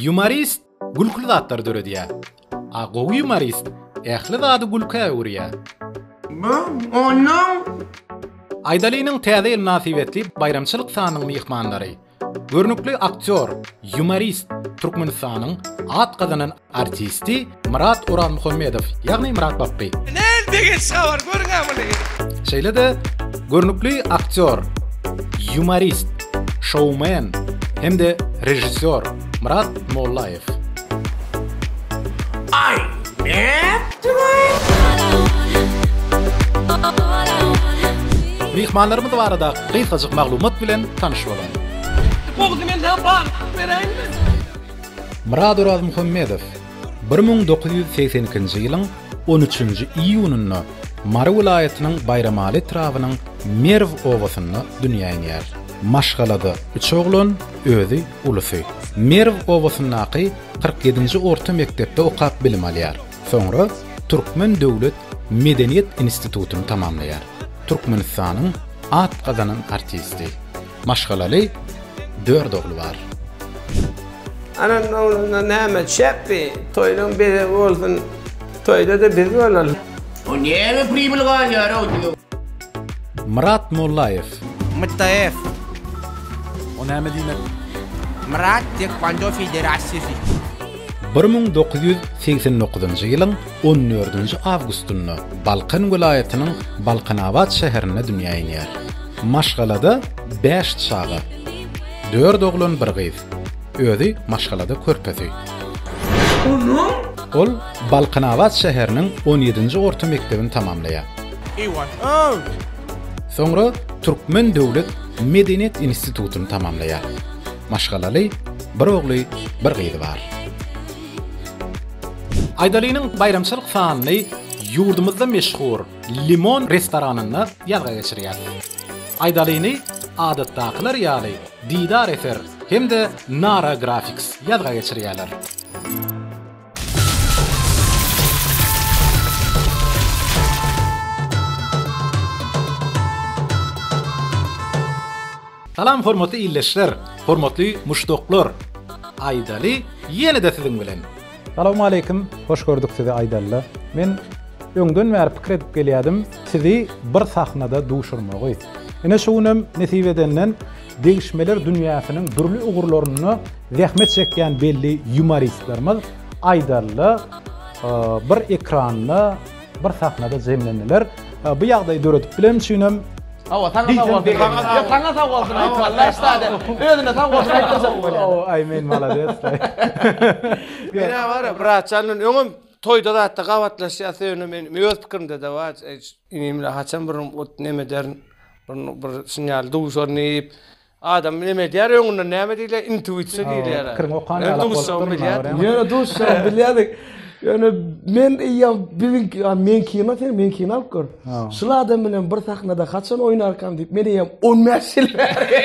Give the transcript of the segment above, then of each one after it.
Ýumorist gülküli zatlary döredýär. A gowy ýumorist ähli zady gülkä öwürýär. Onnoň. Aýdalynyň Täze ýyl mynasybetli baýramçylyk sanynyň myhmanlary, görnükli aktýor, ýumorist, Türkmenistanyň at gazanan artisti Myrat Orazmuhammedow, ýagny Myrat Bapby. Näl begenç habar, görüň-ä muny. Şeýle-de görnükli aktýor, ýumorist, şoumen hem-de režissýor Myrat Mollaýew. Aý, nätdiň-aý? Myhmanlarymyz barada gysgajyk maglumat bilen tanyş boluň. Gowusy men saňa balyk beräýinmi? Myrat Orazmuhammedow 1982-nji ýylyň on üçünji iýunynda Mary welaýatynyň Baýramaly etrabynyň Merw obasynda dünýä inýär. Maşgalada üç oglan, özi ulusy. Merw obasyndaky 47-nji orta mekdepde okap bilim alýar. Soňra Türkmen döwlet medeniýet institutyny tamamlaýar. Türkmenistanyň at gazanan artisti. Maşgalaly, dört ogly bar. Anan ogluna näme çepbi, toýlaň bezegi bolsun, toýda-da biz bolaly. O näme pribyl galýar-ow diňe. Myrat Mollaýew. MTF. O näme diýmek? Myrat Taekwondo Federasiýasy. 1989-njy ýylyň on dördünji awgustynda Balkan welaýatynyň Balkanabat şäherinde dünýä inýär. Maşgalada bäş çaga. Dört oglan, bir gyz. Özi maşgalada körpesi. Onuň. Ol Balkanabat şäheriniň on ýedinji orta mekdebini tamamlaýar. Soňra Türkmen döwlet medeniýet institutyny tamamlaýar. Maşgalaly, bir ogly, bir gyzy bar. Aýdalynyň baýramçylyk sanyny ýurdumyzda meşhur Limon restoranynda ýazga geçirýär. Aýdalyny adatdakylar ýaly Didar Eser hem-de Nara Graphics ýazga geçirýärler. Salam hormatly ildeşler, hormatly muşdaklar. Aýdaly ýene-de siziň bilen. Salowmaleýkim, hoş gördük sizi Aýdalyda. Men öňden bäri pikir edip gelýärdim, sizi bir sahnada duşurmagy. Ine şu günem nesip edenden degişmeler dünýäsiniň dürli ugurlarynda zähmet çekýän belli ýumoristlerimiz Aýdalyda bir ekranda, bir sahnada jemlendiler. Bu ýagdaýy döredip bilenim üçinem Hawa, saňa sag bolsun. Ýok, saňa sag bolsun aýtmaly. Hiç zada. Özüne sag bolsun aýtdyrjak bolýar. Hawa, aý men malades. Men-ä bar-a, Myratjan bilen öňem toýda zatda gabatlaşýas, ýöne men öz pikirimde-de bar, inim bilen haçan bir neme ederin, bir bir şuny ýaly duşaryn diýip, Adam neme edýär öňünden näme diýilýär intuitsiýa diýilýär. Pikiriňi okan ýalak bolup durma. Ýöne duşsaň bilýärdik. Ýöne men eýýäm biziňki meňkini sen meňkini alyp gör. Şul adam bilen bir sahnada haçan oýnarkam diýip men eýýäm 15 ýyl bäri.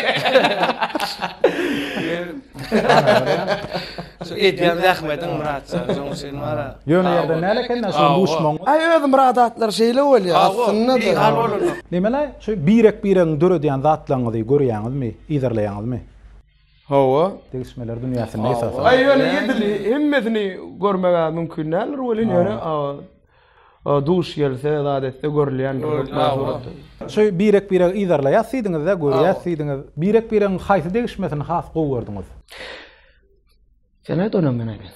Şu edýän zähmetiň Myratjan şoň üçin bar. Ýöne ýerden näle eken-dä şol duşmaň. Aý özi Myrat atlar şeýle bolýar aslynda-da. Nemelaý Şu birek-biregiň döredýän zatlaryňyzy görýäňizmi, yzarlaýaňyzmy? Hawa. Degişmeler dünýäsinde esasan. Aý ýöne edil hemmesini görmeg-ä mümkin däldir welin ýöne duş gelse zat etse görülýändir hökman suratda. Şu birek-biregi yzarlaýas diýdiňiz-dä, görýäs diýdiňiz. Birek-biregiň haýsy degişmesini has gowy gördüňiz? Sen aýt onam men aýdaýyn.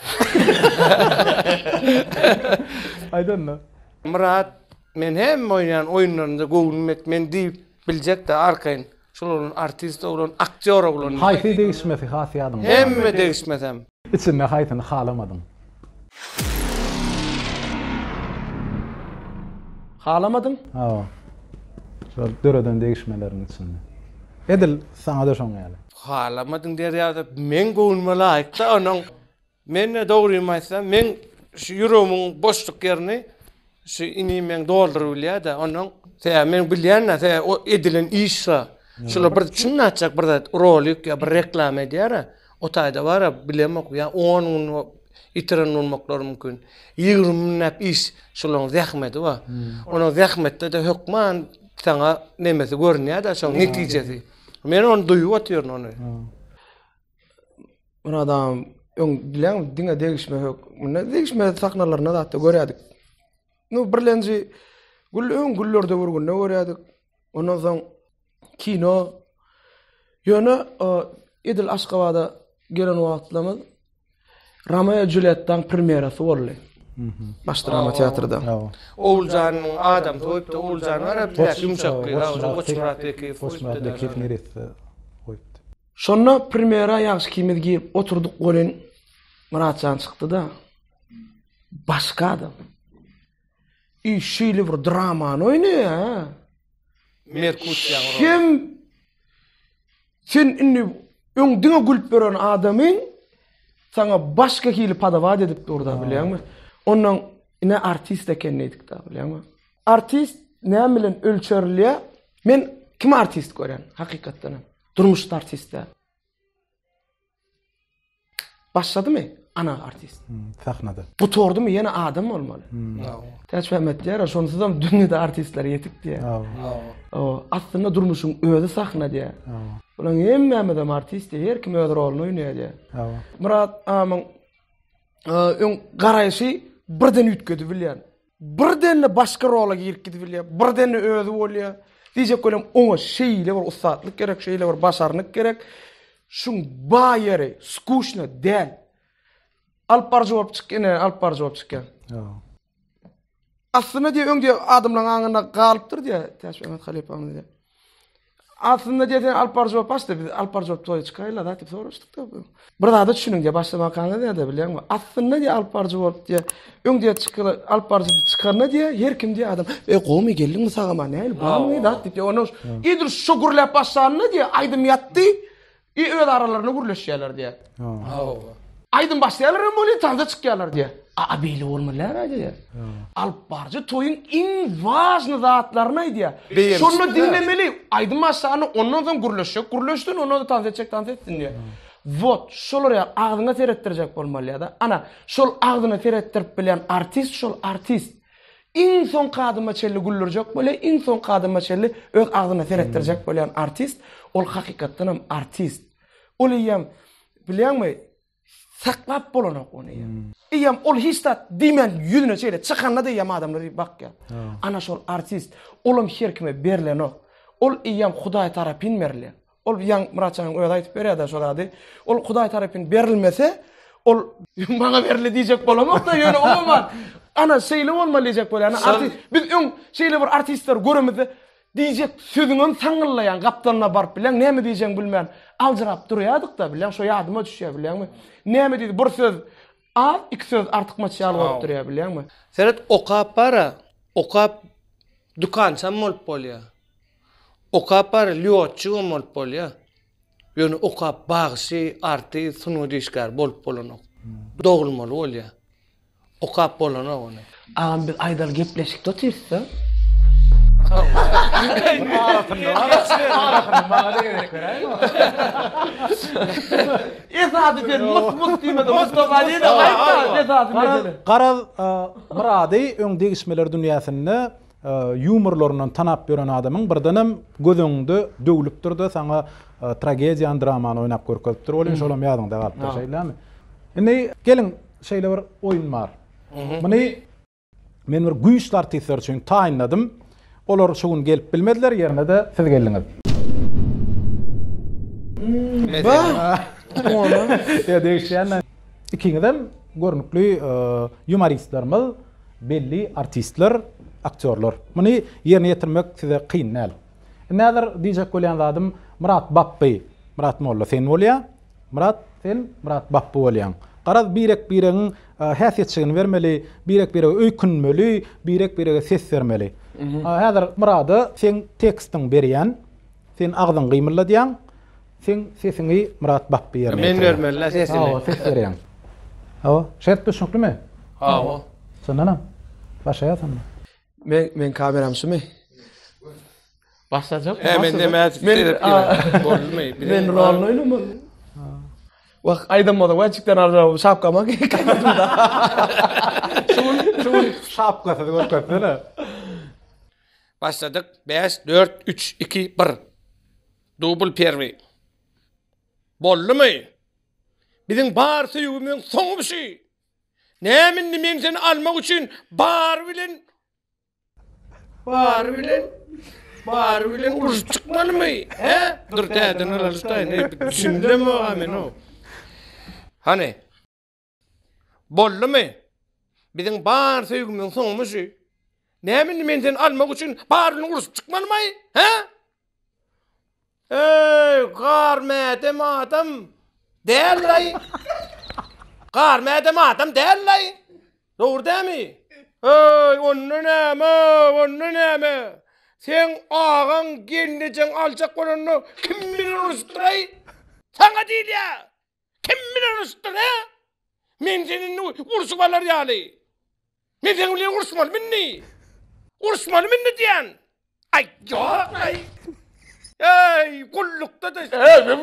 Aýt onda. Myrat men hemme oýnaýan oýunlarymda göwnüm et men diýip biljekde arkaýyn şul oglan artist oglan aktýor oglan. Haýsy degişmesi has ýadyňda? Hemme degişmesem. Içinde haýsyny halamadyň? Halamadyň? Hawa. Şol döreden degişmeleriň içinde. Edil saňa-da şoň ýaly. Halamadyň diýer ýaly meň göwnüme laýykda onuň men-de dogrymy aýtsam meň şu ýüregimiň boşluk ýerini şu inim meň dolduryp bilýär-de onuň sebäbi men bilýän-de sebäbi o edilen iş şo şular bir çyn açjak bir zat rolik ýa bir reklama edýär-ä o taýda bar-a bilemok ýa on gün ýitiren bolmaklary mümkin 20 günläp iş şolaryň zähmeti bar onuň zähmetde-de hökman saňa nemesi görünýär-de şoň netijesi Men ony duýup otyryn ony. Bir adam. Öň bilýäňmi diňe degişme hökmünde degişme sahnalarynda zatda görýärdik. Nu birlenji gül öň güllerde bir günde görýärdik. Ondan soň kino. Ýöne edil Aşgabada gelen wagtlarymyz Romeo Juliettaň premýerasy boldy. Baş drama teatrda. Oguljanyň adamsy goýupdy. Oguljan bar, bitäk ýumşak gyz. Goçmyrat Bekiýew Goçmyrat Bekiýew neresse goýupdy. Şonda premýera ýagşy ikimiz girip oturdyk welin Myratjan çykdy-da. Başga adam. I şeýle bir dramany oýnaýar. Merkusiýaň roly. Hem sen indi öň diňe gülüp ýören adamyň saňa başga hili podawat edip dur-da bilýäňmi? Ondan ine artist eken diýdik-de bilýäňmi? Artist näme bilen ölçerilýär? Men kimi artist görýän hakykatdan hem? Durmuşda artist däl. Başladymy? Ana artist. Hmm, sahnada. Gutardymy ýene adam bolmaly. Hmm. Täçmämmet diýer, şonsuzam dünýede artistler ýetik diýer. O, aslynda durmuşyň özi sahna diýer. Bulaň hemmämizem artist diýer, her kim öz roluny oýnaýar diýer. Myrat amyň öň garaýşy birden üýtgedi bilýän. Birden-de başga rola girip gidibilýär, birden-de özi bolýar. Diýjek bolýan, oňa şeýle bir ussatlyk gerek, şeýle bir başarnyk gerek. Şuň ba ýeri skuşno däl. Alyp baryjy bolup çyk, ine alyp baryjy bolup çykýar. Aslynda diýýär, öň diýýär, adamlaryň aňynda galypdyr diýýär, Täçmämmet halypamyz diýýär. Aslynda diýýär, sen alyp baryjy bolup başla, biz alyp baryjy bolup toýa çykaýyl-a zat diýip soraşdyk-da. Bir zada düşüniň diýýär, başlamakaňyz diýýär-de, bilýäňmi? Aslynda diýýär, alyp baryjy bolup diýýär, öň diýýär, çykyla, alyp baryjy çykanda diýýär, her kim diýýär, adam, E, gowumy, geldiňmi sag-aman, nähili, barmy zat diýip diýýär. Ondan edil şo gürläp başlanda diýýär, aýdym ýatdy, I öz aralarynda gürleşýärler diýýär. Hawa. Aýdym başlaýarlar hem bolýar, tansa çykýarlar diýýär. A beýle bolmaly däl diýýär. Alyp baryjy toýuň iň wažny zatlaryny aýdýar. Şonda diňlemeli. Aýdym başlanda ondan soň gürleşjek gürleşsin, ondan soň tans etjek tans etsin diýýär. Wot, şolar ýaly agzyňa seretdirjek bolmaly ýa-da. Ana, şol agzyna seretdirip bilýän artist şol artist. Iň soňky adyma çenli güldürjek bolýar, iň soňky adyma çenli öz agzyna seretdirjek bolýan artist, ol hakykatdanam artist. Ol eýýäm, bilýäňmi, saklap bolanok ony eýýäm. Eýýäm ol hiç zat diýmän ýüzüne şeýle çykanda-da eýýäm adamlar diýip bakýar. Ana şol artist, olam her kime berlenok. Ol eýýäm Hudaý tarapyn berilýär. Ol ýaň Myrat janyň özi aýtyp berýär-de şo zady. Ol Hudaý tarapyn berilmese, ol maňa berildi diýjek bolamok-da, ýöne umuman ana şeýle bolmaly diýjek bolýan. Artist biz öň şeýle bir artistleri göremizde diýjek sözüňem saňňyllaýaň, gapdalyna baryp bilýäň, näme diýjegiňi bilmän aljyrap durýardyk-da, bilýäň, şo ýadyma düşýär, bilýäňmi? Näme diýdi, bir söz az, iki söz artykmaç ýaly bolup durýar, bilýäňmi? Seret, okap bar-a, okap dükançam bolup bolýar. Okap bar lýotçigem bolup bolýa. Ýöne okap bagşy, artist, sungat işgäri bolup bolanok. Dogulmaly bolýa. Okap bolanok ony. Agam biz aýdaly gepleşikde otyrysda. Esasy sen mus mus diýmede Mustafa diýde aýtda esasy mesele. Garaz Myrady öň degişmeler dünýäsinde ýumorlaryndan tanap ýören adamyň birdenem göz öňüňde döwlüpdir-de, saňa tragediýany, dramany oýnap görkezipdir welin, şolam ýadyňda galypdyr, şeýlemi? Indi geliň, şeýle bir oýun bar. Muny men bir güýçli artistler üçin taýynladym. Olar şu gün gelip bilmediler, ýerine-de siz geldiňiz. Bah! Ýa degişýän-dä. Ikiňizem görnükli ýumoristlerimiz. Belli artistler, aktýorlar. Muny ýerine ýetirmek size kyn däl. Indi häzir diýjek bolýan zadym Myrat Bapby, Myrat molla sen bolýa, Myrat sen Myrat Bapby bolýaň. Garaz birek-biregiň häsiýetjigini bermeli, birek-birege öýkünmeli, birek-birege ses bermeli. Häzir Myrada seň tekstiňi berýän, sen agzyňy gymylladýaň, Seň sesiňi Myrat Bapby ýerine ýetirýär. Men bermeli-dä sesini. Hawa, ses berýäň. Hawa, şert düşnüklimi? Hawa. Çyndanam? Başlaýas onda. Men meň kameram şumy? Başlajak. He, men demä boldumy? Men roluny oýnamaly. Wah, aýdam bolsa, wäçikden aljak şapkama geýip. Şu gün, şu gün şapkasyz görkezsene. Başladyk. 5 4 3 2 1. Dubl perwi. Boldumy? Biziň bar söýgimiziň soňy şu. Näme indi men seni almak üçin bary bilen bary bilen bary bilen uruşyp çykmalymy? He? Dur täzeden alalyşdaýyn. Düşündem-a men o. Hany? Boldumy? Biziň bar söýgimiziň soňumy şu? Näme indi men seni almak üçin bar bilen uruşyp çykmalymy? He? Eý, gar mädem adam däl-laý. Gar mädem adam däl-laý. Dogry dämi? Eý, onda näme, onda näme? Seň agaň gelnejeň aljak bolanda kim bilen uruşypdyr-aý? Saňa diýilýär. Kim bilen uruşdyň, he? Men seni indi urşup alar ýaly. Men seniň bilen uruşmalymy indi? Uruşmalymy indi diýýän? Aý, ýok, aý. Eý, gullukda-da. Eý, men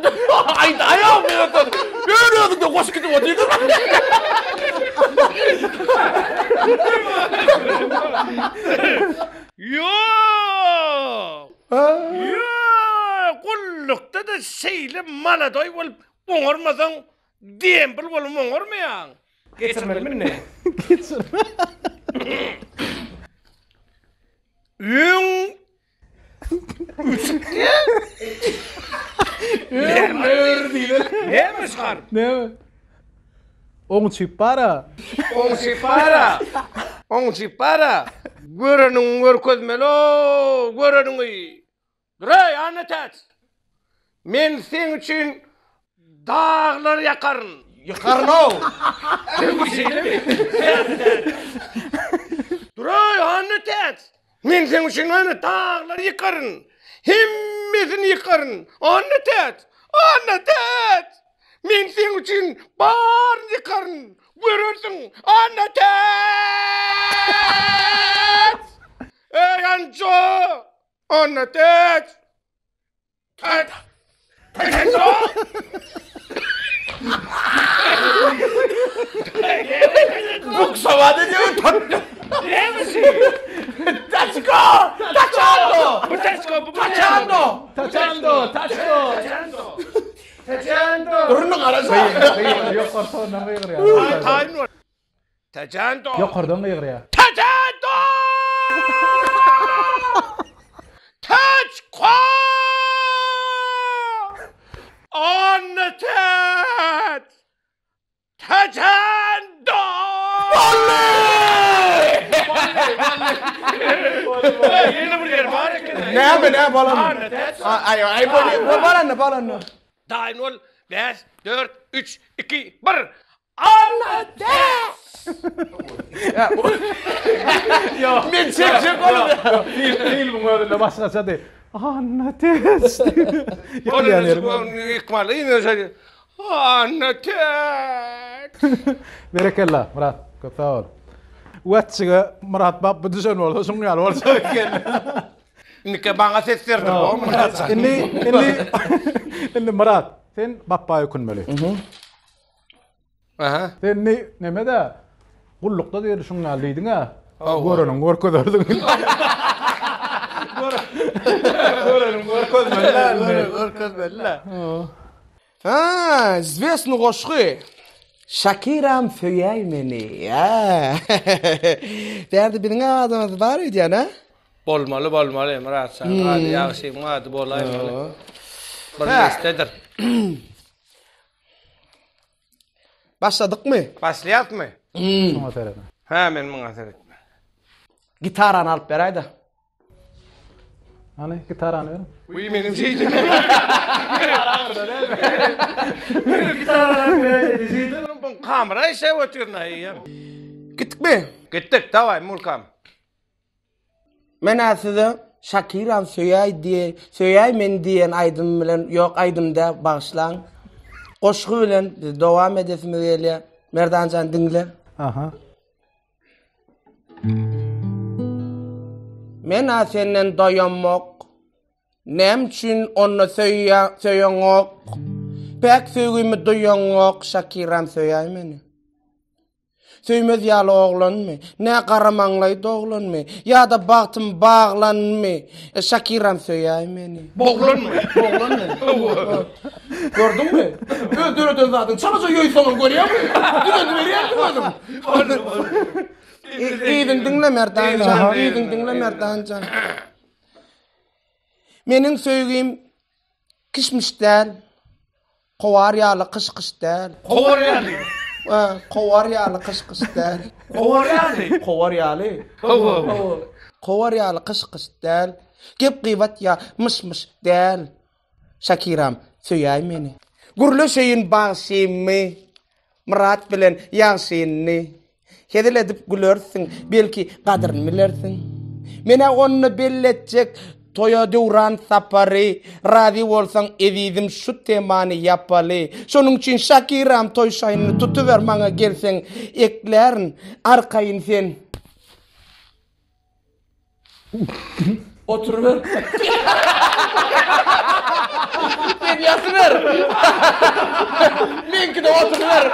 aýdaýam, men otur. Öz özüňde goşup gidip otyrdyň. Ýok! Ýok! Gullukda-da şeýle maladoý bolup Oňarmasaň dembl bolup oňarmaýaň. Geçirmelimi indi? Geçir. Öň Öň ör diýler. Näme şar? Näme? Oňçyp bara. Oňçyp bara. Oňçyp bara. Göreniňi görkezmeli-ow, göreniňi. Dur-eý, Annatäç! Men seň üçin daglary ýakaryn. Ýykaryn-ow! Şeýlemi? Dur-eý, Annatäç! Men seň üçin ýöne daglary ýykaryn. Hemmesini ýykaryn. Annatäç! Annatäç! Men seň üçin baryny ýykaryn. Görersiň, Annatäç! Eý, Anjo! Annatäç! Täç! Täç! Buksawa diýip tutdy. Näme şu? Taçko! Taçando! Bu taçko, bu Taçando! Taçando, taçko. Taçando. Taçando. Durun garaşa. Ýokardan gygyrýar. Taýyn bol. Taçando. Ýokardan gygyrýar. Taçando! Taçko! Annatäç! Taçando! Boldy! Ýene bir ýer bar eken. Näme, näme bolan? Annatäç. Aý, aý, bolanda, bolanda. Taýyn bol. 5, 4, 3, 2, 1. Annatäç! Men çekjek bolup. Filmiň özünde başgaçady. Annatäç diýip. Ýykylýan ýeri. Ýykmaly ine şeýle. Annatäç! Berekella, Myrat, köp sag bol. Wetçige Myrat Bapby düşen bolsa şuň ýaly boljak eken. Indiki maňa ses berdir, Myrat jan. Indi, indi, indi Myrat, sen Bapba ökünmeli. Aha. Sen indi neme-de gullukda diýeli şuň ýaly diýdiň-ä. Göreniň görkezerdiň. Göreniň görkezmeli-dä indi. Görkezmeli-dä. Ha, izwesny goşgy. Şakiram söýäý meni. Bärde biziň adamymyz bar öýdýän, a? Bolmaly, bolmaly, Myrat şaň ady, ýagşyň ady bolaýmaly. Bir nesdedir. Başladykmy? Başlaýasmy? Şuňa seret. Hä, men muňa seretme. Gitarany alyp beräýdä. Hany, gitarany ber. Uý, meniň şeýdip. Gitarany alyp beräýdä diýdim. Bu kamera işläp otyryn aý. Gitdikmi? Gitdik, daway, Mulkam. Men-ä size Şakiram söýäý diýe, söýäý meni diýen aýdym bilen, ýok aýdym däl, bagyşlaň. Goşgy bilen biz dowam edesimiz gelýär. Merdanjan diňle. Aha. Men-ä senden doýamok. Näme üçin onda söýýä, söýeňok. Päk söýgimi duýaňok, Şakiram söýäý meni. Söýmez ýaly oglanmy? Nä gara maňlaý doglanmy? Ýa-da bagtym baglanmy? E, Şakiram söýäý meni. Boglanmy? Boglanmy? Gördüňmi? Öz döreden zadyň çalaja ýoýsaňam görýäňmi? Düzediberýärsiň özüň. Yzyny diňle Merdan jan, yzyny diňle Merdan jan. Meniň söýgim kişmiş däl, kowar ýaly kyş-kyş däl. Kowar ýaly. Ha, kowar ýaly kyş-kyş däl. Kowar ýaly. Kowar ýaly. Kowar ýaly kyş-kyş däl. Gep-gybat ýa myş-myş däl. Şakiram, söýäý meni. Gürleşeýin bagşymy, Myrat bilen Ýagşyny. Hezil edip gülersiň, belki gadyryn bilersiň. Men-ä onda belletjek toýa döwran sapary, razy bolsaň ezizim şu temany ýapaly. Şonuň üçin Şakiram toý şaýyny tutuber maňa gelseň eklärin arkaýyn sen. Oturyber. Sen ýatyber. Meňkide oturyber.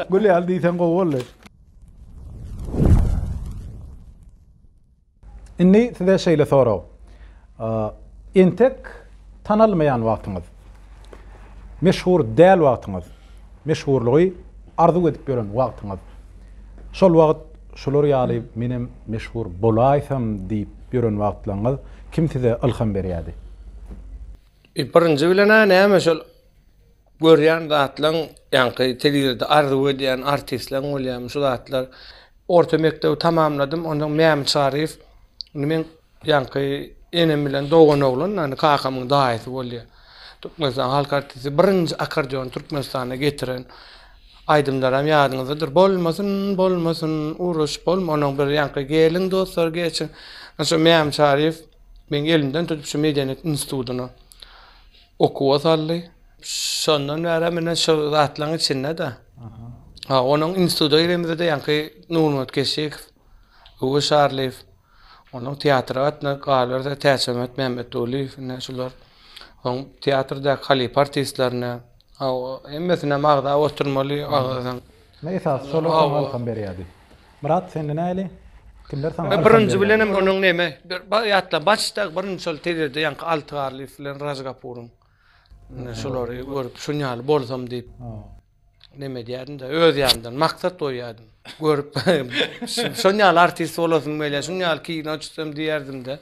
Gül ýaly diýseň gowy boldy. Indi size şeýle sorag. Entek tanalmaýan wagtyňyz, meşhur däl wagtyňyz, meşhurlygy arzuw edip ýören wagtyňyz, şol wagt şular ýaly menem meşhur bolaýsam diýip ýören wagtlaryňyz kim size ylham berýärdi? Birinji bilen-ä näme şol görýän zatlaň ýaňky telewizorda arzuw edýän artistleň bolýarmy şu zatlar. Orta mekdebi tamamladym, onsoň Mämi Çaryýew, indi meň ýaňky enem bilen dogan oglan, ýagny kakamyň daýysy bolýar. Türkmenistanyň halk artisti, birinji akkordeony Türkmenistana getiren aýdymlaram ýadyňyzdadyr. Bolmasyn, bolmasyn, uruş bolma, onuň bir ýaňky Geliň dostlar, geçiň. Şo Mämi Çaryýew meň elimden tutup şu medeniýet institutyna okuwa saldy. Şondan bäri ine şo zatlaryň içinde-de. Ha, onuň instituta giremizde-de ýaňky Nurmyrat Keşikow, Öwez Şarlyýew, onuň teatra gatnap galyberse Täçmämmet Mämmetgulyýew ine şular. Soň teatrdaky halypa artistlerine, ha, hemmesinem agzap oturmaly, agzasaň. Ine esasy şolar saňa ylham berýärdi. Myrat sende näli? Kimler saňa ylham berýärdi? Birinji bilenem onuň neme, bir ýatla, başda birinji şol telewizorda ýaňky Alty Garlyýew bilen Raj Kapuryň Ine şulary görüp, şun ýaly bolsam diýip neme edýärdim-de, öz ýanymdan maksat goýýardym. Görüp, şon ýaly artist bolasym gelýär, şun ýaly kino çyksam diýerdim-de.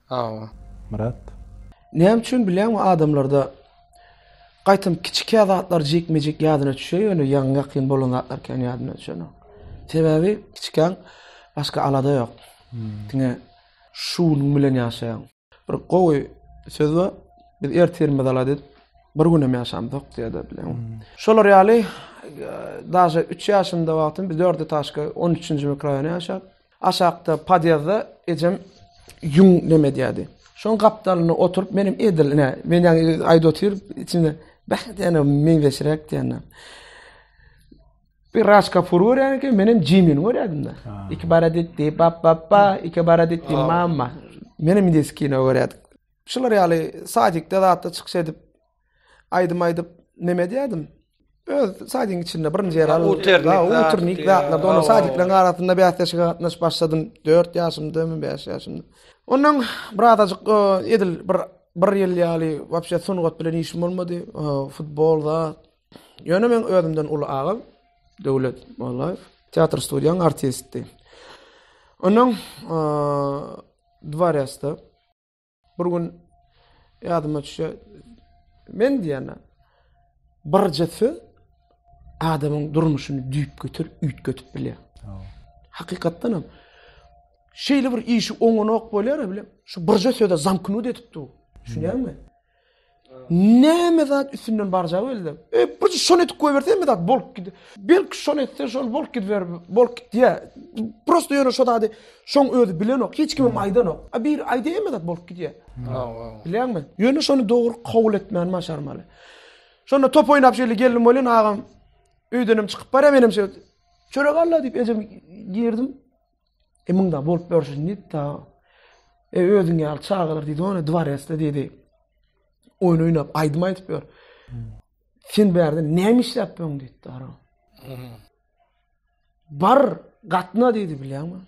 Hawa. Myrat. Näme üçin bilýäňmi adamlarda gaýtam kiçikä zatlar jikme-jik ýadyna düşýär, ýöne ýaňy ýakyn bolan zatlar kän ýadyna düşenok. Sebäbi kiçikäň başga alada ýok. Diňe şu günüň bilen ýaşaýaň. Bir gowy söz bar. Biz ertirimizi alada edip, bir günem ýaşamzok diýýär-de bileňmi. Şolar ýaly daže 3 ýaşymda wagtym biz dörde taşka 13-nji mikroraýonda ýaşap, aşakda podýezdde ejem ýüň neme edýärdi. Şoň gapdalynda oturyp menem edil ine men ýaňy aýdyp otyryp içimde bäh diýene meňzeşräk diýene. Bir Raj Kapur görýän eken, menem Jimini görýärdim-de. Iki bara ditdi, bap bap ba, iki bara ditdi, mama. Menem indes kino görýärdik. Şular ýaly sadikde zatda çykyş edip, aýdym aýdyp neme edýärdim. Öz sadigiň içinde birinji ýer alyp, uternik zatlarda, onda sadikleriň arasynda bäsleşige gatnaşyp başladym. 4 ýaşymdamy, 5 ýaşymda. Ondan birazajyk edil bir bir ýyl ýaly wapşe sungat bilen işim bolmady. Futbol zat. Ýöne meň özümden uly agam Döwlet Mollaýew teatr studiýanyň artisti. Onuň dwaresde bir gün ýadyma düşýär. Men diýýän birje söz adamyň durmuşyny düýpgöter üýtgetip bilýär. Hakykatdan hem şeýle bir işi oňanok bolýar bile. Şu birje söze zamknut edip dur. Düşünýäňmi? Näme zat üstünden barjagy belli. E, bir şony etip goýberse hemme zat bolup gider. Belki şony etse şol bolup gider, bolup gitýär. Prosta ýöne şo zady şoň özi bilenok, hiç kimem aýdanok. A biri aýdýar hemme zat bolup gidýär. Bilýäňmi? Ýöne şony dogry kabul etmäni başarmaly. Şonda top oýnap şeýle geldim welin agam öýdenem çykyp barýar menem şeýle çörek al-la diýip ejem girdim. E munda bolup ýörşüni diýip da. E özüň ýaly çagalar diýdi, ony dwaresde diýdi. Oýun oýnap, aýdym aýdyp ýör. Sen bärde näme işläp ýörüň diýdi ara. Bar, gatna diýdi bilýäňmi?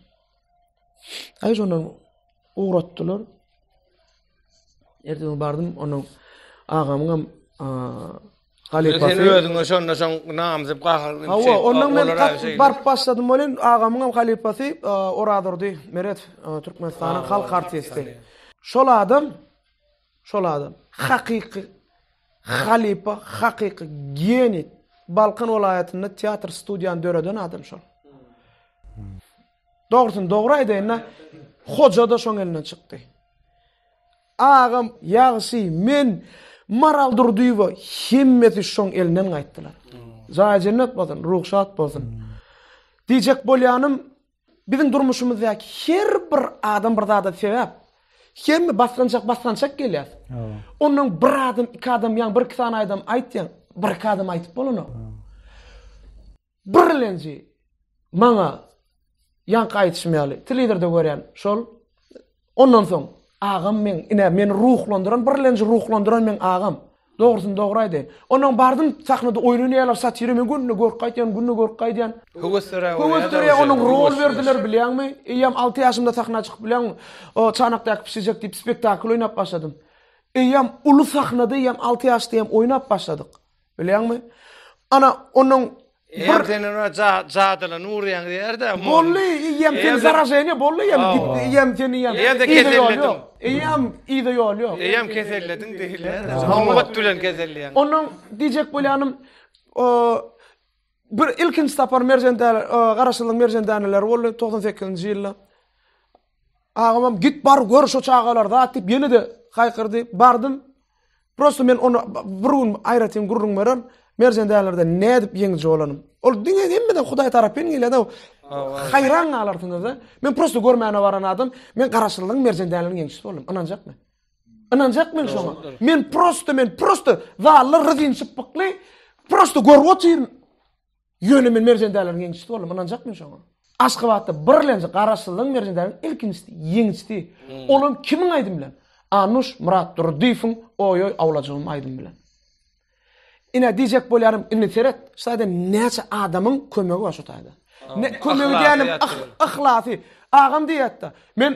Aý şondan ugratdylar. Ertesi bardym, onuň agamyňam halypasy. Sen özüňe şonda şoň namysyp gahar. Hawa, ondan men baryp başladym welin agamyňam halypasy Orazurdy Meredow, Türkmenistanyň halk artisti. Şol adam, şol adam hakyky halypa, hakyky geniý. Balkan welaýatynda teatr studiýany döreden adam şol. Dogrusyny dogry aýdaýyn-da, Hoja-da şoň elinden çykdy. Agam, Ýagşy, men, Maral Durdyýewa hemmesi şoň elinden gaýtdylar. Jaýy jennet bolsun, ruhy şat bolsun. Diýjek bolýanym, biziň durmuşymyzdaky her bir adam bir zada sebäp. Hemme basgançak-basgançak gelýär. Ondan bir adam, iki adam ýa bir-iki sany adam aýtýaň, bir-iki adam aýtyp bolanok. Birlenji maňa ýaňky aýdyşym ýaly telewizorda görýän şol ondan soň agam meň ine meni ruhlandyran birlenji ruhlandyran meň agam. Dogrusyny dogry aýdaýyn. Ondan bardym sahnada oýun oýnaýarlar satira men günde görüp gaýtýan günde görüp gaýdýan. Höwes döräp Höwes döreýär onuň rol berdiler bilýäňmi? Eýýäm 6 ýaşymda sahna çykyp bilýäňmi? O Çanakdaky pişijek diýip spektakl oýnap başladym. Eýýäm uly sahnada eýýäm 6 ýaşda eýýäm oýnap başladyk. Bilýäňmi? Ana, onuň bir sen ona jadyly urýaň diýer-de. Boldy, eýýäm sen zaraženiýe boldy, eýýäm gitdi, eýýäm sen eýýäm. Eýýäm kesellediň. Eýýäm yza ýol ýok. Eýýäm kesellediň diýilýär. Sungat bilen keselleýäň. Onuň diýjek bolýanym, bir ilkinji sapar Merjen däne, Garaşsyzlygyň Merjen däneleri boldy 98-nji ýylda. Agamam git bar gör şo çagalar zat diýip ýene-de haýkyrdy. Bardym. Prosta men ony bir gün aýratyn gürrüň bererin. Merjen dälerde nädip ýeňiji bolanym. Ol diňe hemmeden Hudaý tarapyn gelýär-de. Haýran galarsyňyz-da. Men prosta görmäne baran adam, men Garaşsyzlygyň Merjen däliniň ýeňijisi boldum. Ynanjakmy? Ynanjak men şoňa. Men prosta, men prosta zallar rezin çypbykly, prosta görüp otyryn. Ýöne men Merjen däliniň ýeňijisi boldum, ynanjak men şoňa. Aşgabatda birlenji Garaşsyzlygyň Merjen däliniň ilkinjisi, ýeňijisi. Olam kimiň aýdymy bilen? Annuş Myratdurdyýewiň Oý-oý awlajygym aýdymy bilen. Ine diýjek bolýanym, indi seret, şu taýda näçe adamyň kömegi bar şu taýda. Ne kömegi diýýänim yhlasy. Agam diýýär-de, men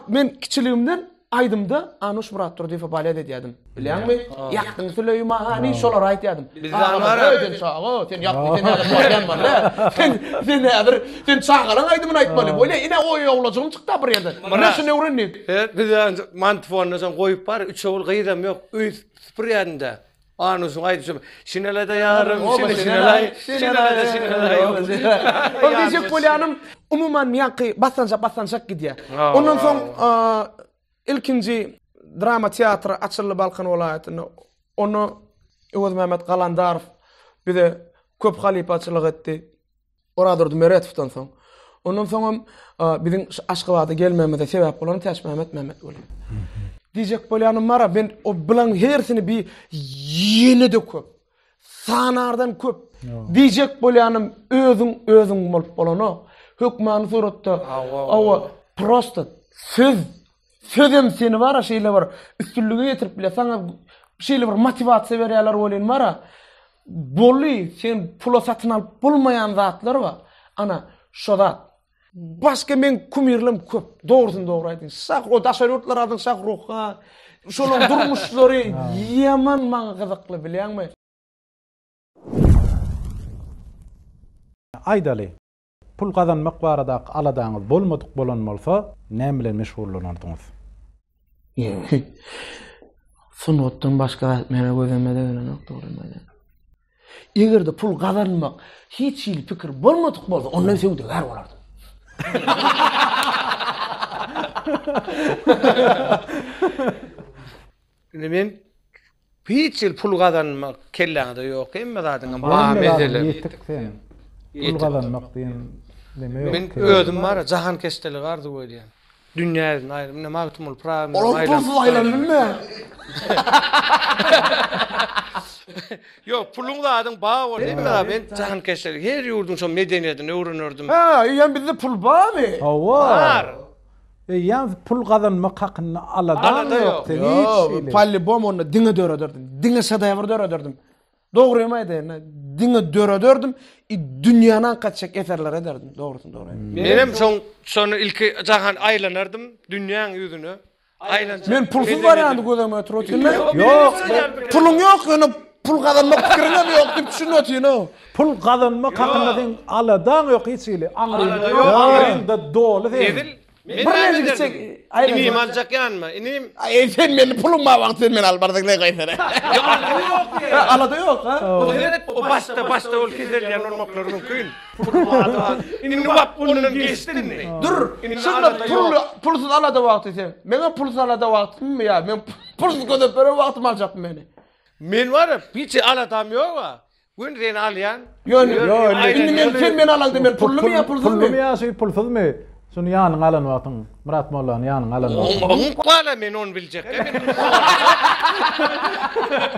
men kiçiligimden aýdymda Anuş Myratdurdyýewe balet edýärdim. Bilýäňmi? Ýakdyň Süleýmany, şolary aýdýardym. Agam, sen çaga, sen ýakdy, sen häzir bolýan bolýa. Sen sen häzir sen çagalaň aýdymyny aýtmaly. Bolýa, ine oý owlajygym çykdy bir ýerden. Mine şuny öwren diýip. Biz mantifonda soň goýup bar, üç ogul gyzam ýok, öý süpürýärdim-de. Anusyň aýdyşy, Şinelede ýarym, şine şinelaý, şinelede şinelaý. Ol diýjek bolýanym, umuman ýaňky basgançak basgançak gidýär. Ondan soň ilkinji drama teatry açyldy Balkan welaýatynda. Onda Öwezmämmet Galandarow bize köp halypaçylyk etdi. Orazdurdy Meredowdan soň. Ondan soňam biziň şu Aşgabada gelmegimize sebäp bolan Täçmämmet Mämmetguly. Diýjek bolýanym bar-a, men o bilaň hersini bir ýene-de köp. Sanardan köp. Diýjek bolýanym özüň özüň bolup bolanok. Hökmany suratda hawa prosta söz Sözem seni bara şeýle bir üstünlige getirip bilýär. Saňa şeýle bir motiwasiýa berýärler welin bara boldy sen pula satyn alyp bolmaýan zatlar bar. Ana şo zat. Başga meň kumirlerim köp. Dogrusyny dogry aýdaýyn. Şah o daşary ýurtlar adyň Şahruh Han. Şolaryň durmuşlary ýaman maňa gyzykly bilýäňmi? Aýdaly. Pul gazanmak baradaky aladaňyz bolmadyk bolan bolsa, näme bilen meşgullanardyňyz? Sungatdan başga zat meniň gözüme-de gelenok, dogrymy aýdaýyn. Eger-de pul gazanmak hiç hili pikir bolmadyk bolsa, onda men söwdagär bolardym. Indi men Hiç hili pul gazanmak kelläňde ýok, hemme zadyňam bar mesele. Ýetik sen. Pul gazanmak diýen neme ýok. Men özüm bar, jahankeşdeligi arzuw edýän. Dünýä ýüzüni aýlanyp, ine Magtymguly Pyragyny aýlanyp. Olam pulsuz aýlanyp bilmeýär. Ýok, puluň zadyň bar bolsa, hemme zat men jahankeşdelik, her ýurduň şo medeniýetini öwrenerdim. Hä, eýýäm bizde pul barmy? Hawa. Bar. Eýýäm pul gazanmak hakynda aladaň ýok seň hiç hili. Polibom onda diňe dörederdim. Diňe şedewr dörederdim. Dogrymy aýdaýyn, diňe dörederdim, i dünýäni aňkatjak eserler ederdim, dogrusyny dogry aýdaýyn. Menem şoň şony ilki jahan aýlanardym dünýäň ýüzüne. Aýlanjak. Men pulsuz barýandy göz öňüme getirip otyryn men. Ýok, puluň ýok, ýöne pul gazanmak pikiriň hem ýok diýip düşünip otyryn-ow. Pul gazanmak hakynda seň aladaň ýok hiç hili. Aňryň aňryňda doly seň. Edil Men Bir näme näme ederdim? gitjek, aýra Inim gitjek. aljak ýanyma, inim. Aý sen meni puluň bar wagty sen meni alyp barsaň ne goýsana. Ýok, alada ýok diýýär. Ha, alada ýok ha. O seret, o başda, başda ol keselýän bolmaklary mümkin. Pul bar, indi wap ondan geçdi indi. Dur, Indi şunda alada pul ýok. pulsuz alada wagty sen. Meňe pulsuz alada wagtymmy ýa? Men pulsuz gözep beren wagtym aljakmy meni? Men bar, hiç aladam ýok-a. Gün seni alýan. Ýöne indi men sen meni alaňda men pullumy ýa pulsuzmy? Pullumy ýa şu pulsuzmy? Şuny ýanyňa alan wagtyň, Myrat mollany ýanyňa alan wagtyň. Oň bala men ony biljek.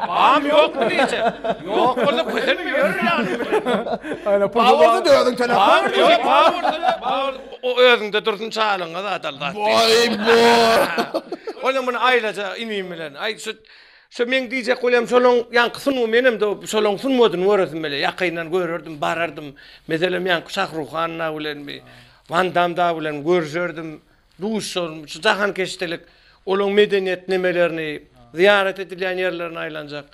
Bam ýokmy diýjek. Ýok bolsa kösenmi ýör ýanym bilen. Aýna Bar bolsa özüň töläp Bar ýok bar bolsa bar o özüňde dursun çalyňa zat al zat. Boý bo. Onda muny aýlaja inim bilen. Aý şu Şo meň diýjek bolýanym şolaň ýaňky sungu menem de şolaň sungatyny göresim gelýär. Ýakyndan görerdim, barardym. Meselem ýaňky Şahruhan dagy bilenmi, Wan Dam dagy bilen görüşerdim, duşuşardym. Şu jahankeşdelik, olaň medeniýet nemelerini, zyýarat edilýän ýerlerini aýlanjak.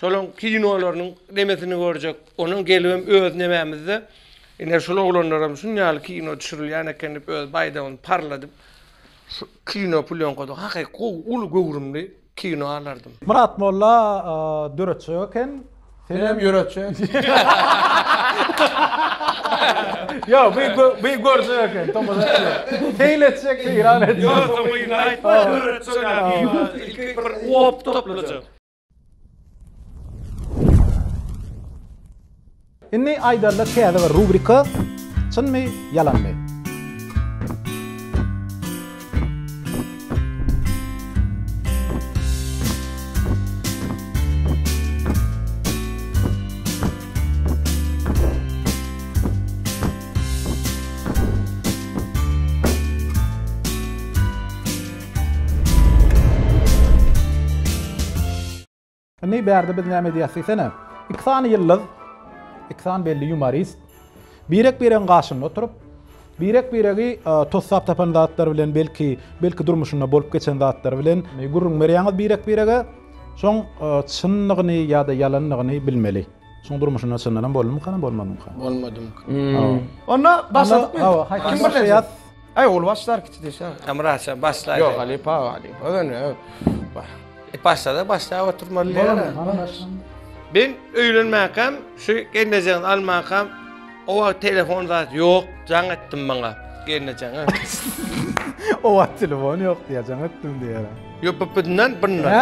Şolaň kinolarynyň nemesini görjek. Onuň gelibem öz nemämizde ine şul oglanlaram şun ýaly kino düşürilýän eken diýip öz baýdagyny parladyp şu kino plýonkada hakyky gowy uly göwrümli Kino alardym. Myrat molla döretjek eken. Senem ýöretjek. Ýok, bu bu görjek eken, tomaşa etjek. Seýil etjek, seýran etjek. Ýok, soňuny aýtma, döretjek ilki bir op toplajak. Indi aýdarlar täze bir rubrika Çynmy, ýalanmy? Indi bärde biz näme edýäs diýsene. Iki sany ýyldyz, iki sany belli ýumorist birek-biregiň gaşynda oturyp, birek-biregi e, tossap tapan zatlar bilen belki, belki durmuşynda bolup geçen zatlar bilen gürrüň berýäňiz birek-birege. Şoň e, çynlygyny ýa-da ýalanlygyny bilmeli. Şoň durmuşynda çyndanam boldumyka, bolmadymyka? Bolmadymyka. Hmm. Onda başladykmy? Hawa, Kim başlaýar? Aý, ol başlar kiçi deşä. Myrat, başla. Ýok, halypa, halypa. Öne. Başlada başlap oturmaly diýýär. Ben öýlenmäkäm, şu gelnejeňi almakam, o wagt telefon zat ýok, jaň etdim maňa gelnejeňe. O wagt telefon ýok diýýär, jaň etdim diýýär. Ýok, bu bundan bundan.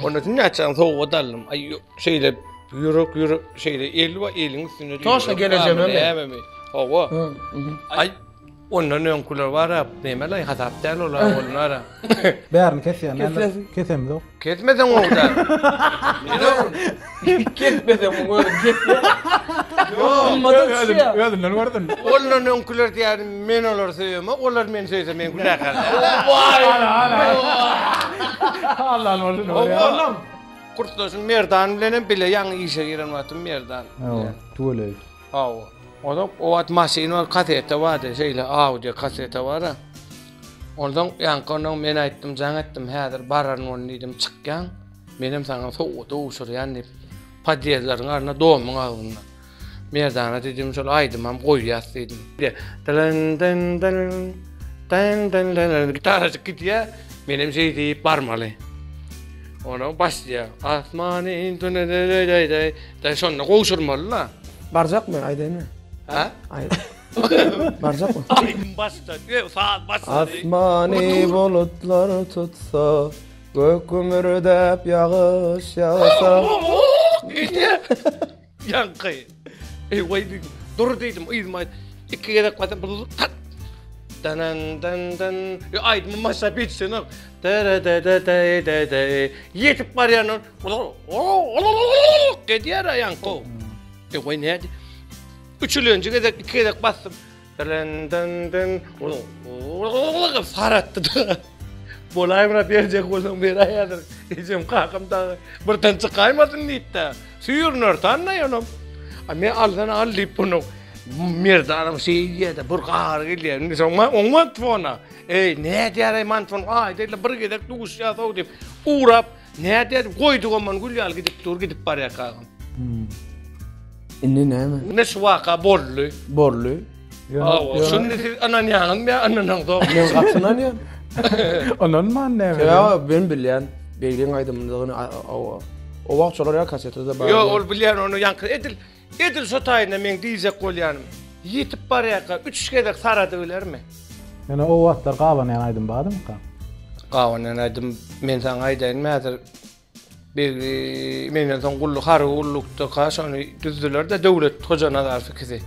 Onda näçe sowgat aldym. Aý, şeýle ýürek ýürek şeýle el we eliň üstünde. Toşna gelejeme mi? Hawa. Aý, Ondan öňküler bar-a, neme-laý, hasap däl olar, onlar-a. Bärini kesýän, näme? Kesemzok. Kesmeseň gowy-da. Kesmeseň muň özüni kesýär. Ýok. Özünden gördün. Ondan öňküler diýýär, men olary söýemok, olar meni söýse men günäkär däl. Waý! Allah'ın bolsun. Oglum, kursdaşym Merdan bilenem bile ýaňy işe giren wagtym Merdan. Hawa, tüweleý. Hawa. Onsoň o wagt maşyn bar, kaseta bardy, şeýle audio kaseta bar-a. Onsoň ýaňky ondan men aýtdym, jaň etdim, häzir bararyn ony diýdim, çykýaň, menem saňa sowgady gowşurýan diýip, podýezdleriň arasynda domyň agzynda. Merdana diýdim, şol aýdymam goýýas diýdim. Dyn-dyn-dyn, dyn-dyn-dyn, gitarajyk gidýär, menem şeý diýip barmaly. Onsoň başlaýar, Asmany dün-dün-dün-dün-dün, Dä şonda gowşurmaly-la. Barjakmy aýdaýynmy? Hä? Aýt. Barjakmy? Aýdym başla, saz başla. Asmany bulutlar tutsa, gök gümürdäp ýagyş ýagsa. Ýaňky. Eý waý diýdim. Dur diýdim, yzyma iki gezek basam tak. Dan dan dan. Aýdymyň başlap ýetişenok. De de de de de de. Ýetip barýan Edýär aýaňky. E goý nädi? Üçülenji gezek iki gezek basdym. Dren dın dın saratdy. Bolaý Myrat berjek bolsaň beräý häzir. Ejem kakam dagy birden çykaýmasyn diýipdi. Süýrüner tanna ýonom. A men alsana al diýip bunu Merdanam şeý diýýär-de bir gahary gelýär. Indi soň oň mantfona. Eý, nädýär-eý mantfon? Aýda illa bir gezek duşýas-ow diýip ugrap nädýär diýip goýdugam ony gül ýaly gidip dur gidip barýar kagam. Indi näme? Ine şu waka boldy. Boldy. Hawa, şunda siz ynanýaňyzmy ýa ynanaňzok? Men gaty ynanýan. Ynanman näme? Sebäbi ben bilýän Begliň aýdymydygyny o o wagt şolar ýa kasetede bar. Ýok, ol bilýän ony ýaňky edil edil şo taýynda meň diýjek bolýanym. Ýetip barýarka üç gezek sarady bilermi? Ýöne o wagtlar gabanýan aýdym bardymyka? Gabanýan aýdym men saňa aýdaýyn häzir Begli menden soň gulluk harby gullukdaka şony düzdüler-de Döwlet Hojanazarow ikisi.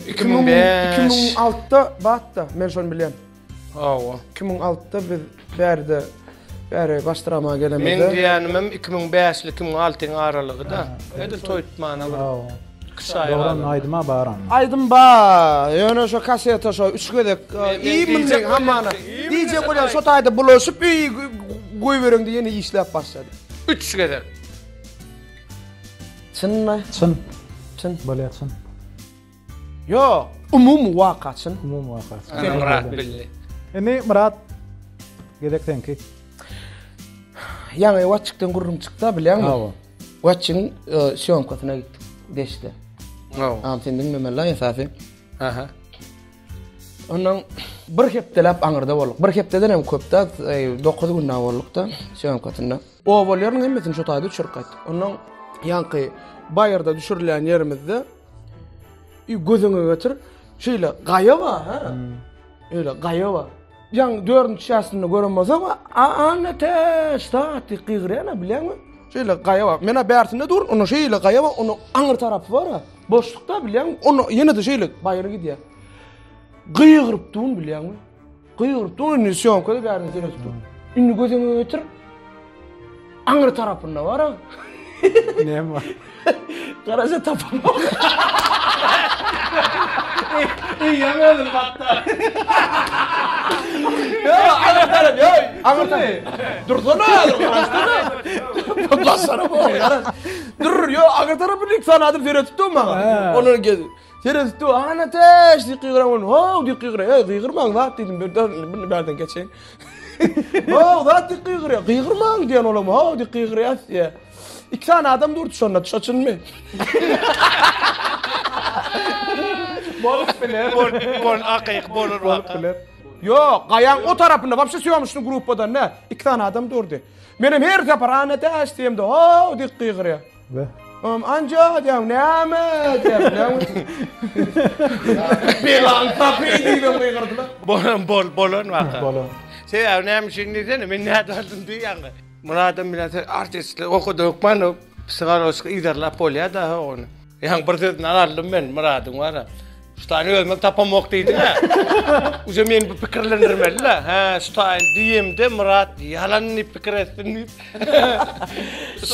2005 2006-da batda men şony bilýän. Hawa. 2006-da biz bärde bäri başdyrama gelemizde. Meň diýýänimem 2005 ile 2006-yň aralygy-da. Edil toý tutmana bir. Hawa. Kış aýy Dogran galan. aýdyma bar onda. Aýdym bar. Ýöne şo kaseta şo üç gezek iýmli hamana. Diýjek bolýan şo taýda bulaşyp öý goýbereňde ýene işläp başlady. Üç gezek. Çynmy? Çyn. Çyn. Bolýar çyn. Ýok, umumy waka çyn. Umumy waka çyn. Ana Myrat bildi. Indi Myrat gezek seňki. Ýaňy Watçykdan gürrüň çykda bilýäňmi? Hawa. Watçygyň sýomkasyna gitdik Deşde. Hawa. Agam sen diňlemeli esasy. Aha. Ondan bir hepdeläp aňyrda bolduk. Bir hepdeden hem köp-de, 9 gün daha bolduk-da sýomkasynda. Obalylaryň hemmesini şo taýda düşürip gaýtdyk. Ondan ýaňky baýyrda düşürilýän ýerimizde gözüňe getir, şeýle gaýa bar, ha? Öyle gaýa bar. Ýaň dördünji çäsinde gören bolsaň, a täş zat diýip gygyrýan bilýäňmi? Şeýle gaýa bar. Men-ä bärsinde durun, onda şeýle gaýa bar, onuň aňyr tarapy bar-a. Boşlukda bilýäňmi? Onda ýene-de şeýle baýyr gidýär. Gygyryp durun bilýäňmi? Gygyryp durun, indi sýomkada bärine seredip dur. Indi gözüňe getir. Aňyr tarapynda bar-a. Näme bar? Garaja tapamok. Eýýäm özüni batda. Ýok, aňyr tarap, ýok, aňyr tarap. Dursana, garaşsana. Başara bol, garaş. Dur, ýok, aňyr tarapyny iki sany adam seredip dur maňa. Olar gez. Seredip dur, ana täş diýip gygyran boldy. How diýip gygyran. Ey, gygyrmaň zat diýdim. Bir bir bärden geçeýin. How zat diýip gygyrýar. Gygyrmaň diýen olam. How diýip gygyrýar diýýär. Iki sany adam durdy şonda, şo çynmy? Bolup biler. Bol, bol, hakyky bolar Bolup biler. Ýok, gaýaň o tarapynda, wapşe sýomşny gruppadan ne? Iki sany adam durdy. Menem her sapar ana täş diýemde, how diýip gygyrýar. Be. Olam anca diýýän, näme diýýän, näme? Belan tapy diýip gygyrdylar. Bolan, bol, bolan waka. Bolan. Sebäbi näme üçin diýsene, men näde aldym diýýän. Myradam bilen sen artistlik okudy hökman o psihologik yzarlap bolýar-da ony. Ýaňy bir sözüni aldym men Myradyň bar-a. Şu taýyny özümem tapamok diýdim-ä. Uje meni bu pikirlendirmeli-le. Hä, şu taýyn diýemde Myrat ýalan diýip pikir etsin diýip.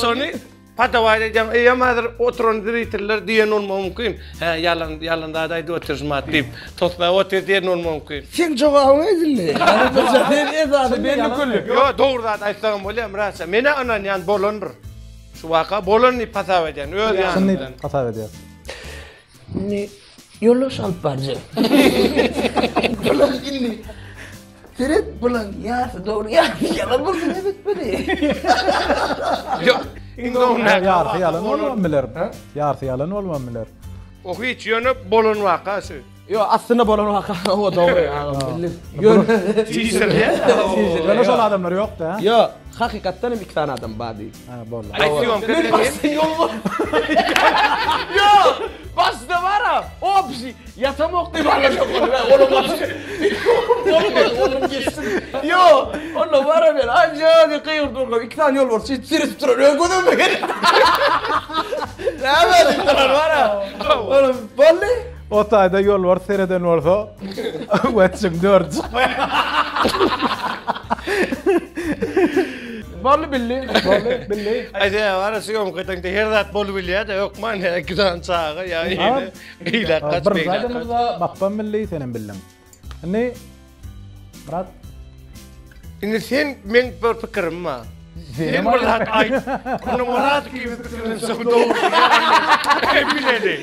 Şony Padawaý edýäň, eýýäm häzir oturan zriteller diýen bolmagy mümkin. Hä, ýalan, ýalan zat aýdyp otyr Myrat diýip, toslap otyr diýen bolmagy mümkin. Seň jogabyň aýdyldy. Sen esasy belli külli. Ýok, dogry zat aýtsaňam bolýar Myrat jan. Men-ä ynanýan bolandyr. Şu waka bolan diýip hasap edýän, öz Çyn ýanymdan. diýip hasap edýär. Indi ýoldaş alyp barjak. Bular indi Seret bulan ýarysy dogry ýarysy ýalan bolsa näme etmeli? Ýok. Iň soňunda Ýarysy ýalan bolman biler. Ýarysy ýalan bolman biler. O hiç ýöne bolan waka şu. Ýok, aslynda bolan waka o dogry agam bildim. Ýöne Ýöne şol adamlar ýokdy, ha? Ýok, hakykatdan hem iki sany adam bar diýip. Ha, boldy. Aýtýom Men başda ýol Ýok, başda bar-a, obşi Ýatamok diýip aňyrda boldy. Onuň wapşe. Bolmady, onuň geçsin. Ýok, onda bara men anca diýip gygyryp durkam, iki sany ýolbars şeýdip seredip duran, öz göz öňüme geldi. Näme diýip duran bara. Onuň boldy. O taýda ýolbars sereden bolsa, wetjiň dördi çykmaýar. Boldy bildi. Boldy bildi. Aý sen bar syýomka edeňde her zat bolubilýär-de hökman ýa iki sany çaga ýa ýene eýläk gaç Birinji beýläk gaç. aýdanymyzda Bapbam bildi, senem bildiň. Indi Myrat Indi sen meň bir pikirim bar. Sen bir zat aýt. Onda Myrat ikimiz pikirlenişsek dogry. Bileli.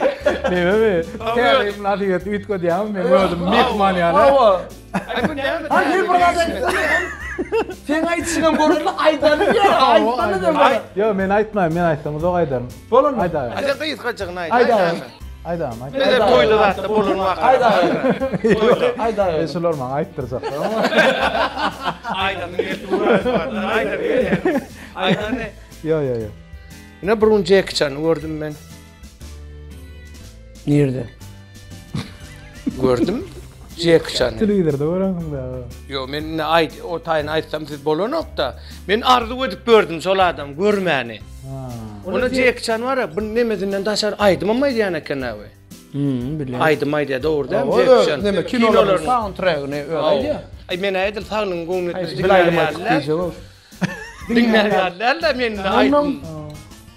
Näme? Täze mynasybet üýtgedýäňmi? Men özüm myhman ýaly. Hawa. Aý bu näme? Ha sen bir zat aýtsana. Seň aýdyşyňam göründi, aýdanyň ýok, aýtmana da bana. Ýok, men aýtmaýyn, men aýtsam uzak aýdaryn. Bolanmy? Aýt agam. Aý sen gysgajygyny aýt. Aýt agam. Aýt agam, aýt. Meselem toýda zatda bolan waka. Aýt agam. Aýt agam. E şular maňa aýtdyrjaklar. Aýdanyň gelip dur. Aýdanyň gelýär. Aýdany. Ýok, ýok, ýok. Ine bir gün Jeki Çany gördüm men. Nirde? Gördüm. Jeki Çany. Telewizorda görensiň da. Ýok, men indi aýt, o taýyny aýtsam siz bolanok-da. Men arzuw edip gördüm şol adamy görmäni. Onda Jeki Çan bar-a, bu nemesinden daşary aýdymam aýdýan eken abi. Hmm, bilýän. Aýdym aýdýar, dogry dälmi Jeki Çan? Neme kinolaryň soundtrackini özi aýdýar. Aý men edil saglygyň göwnüne Bil aýdym aýtdyk diýjek ol. Diňlär ýaly däl-de men indi aýdym.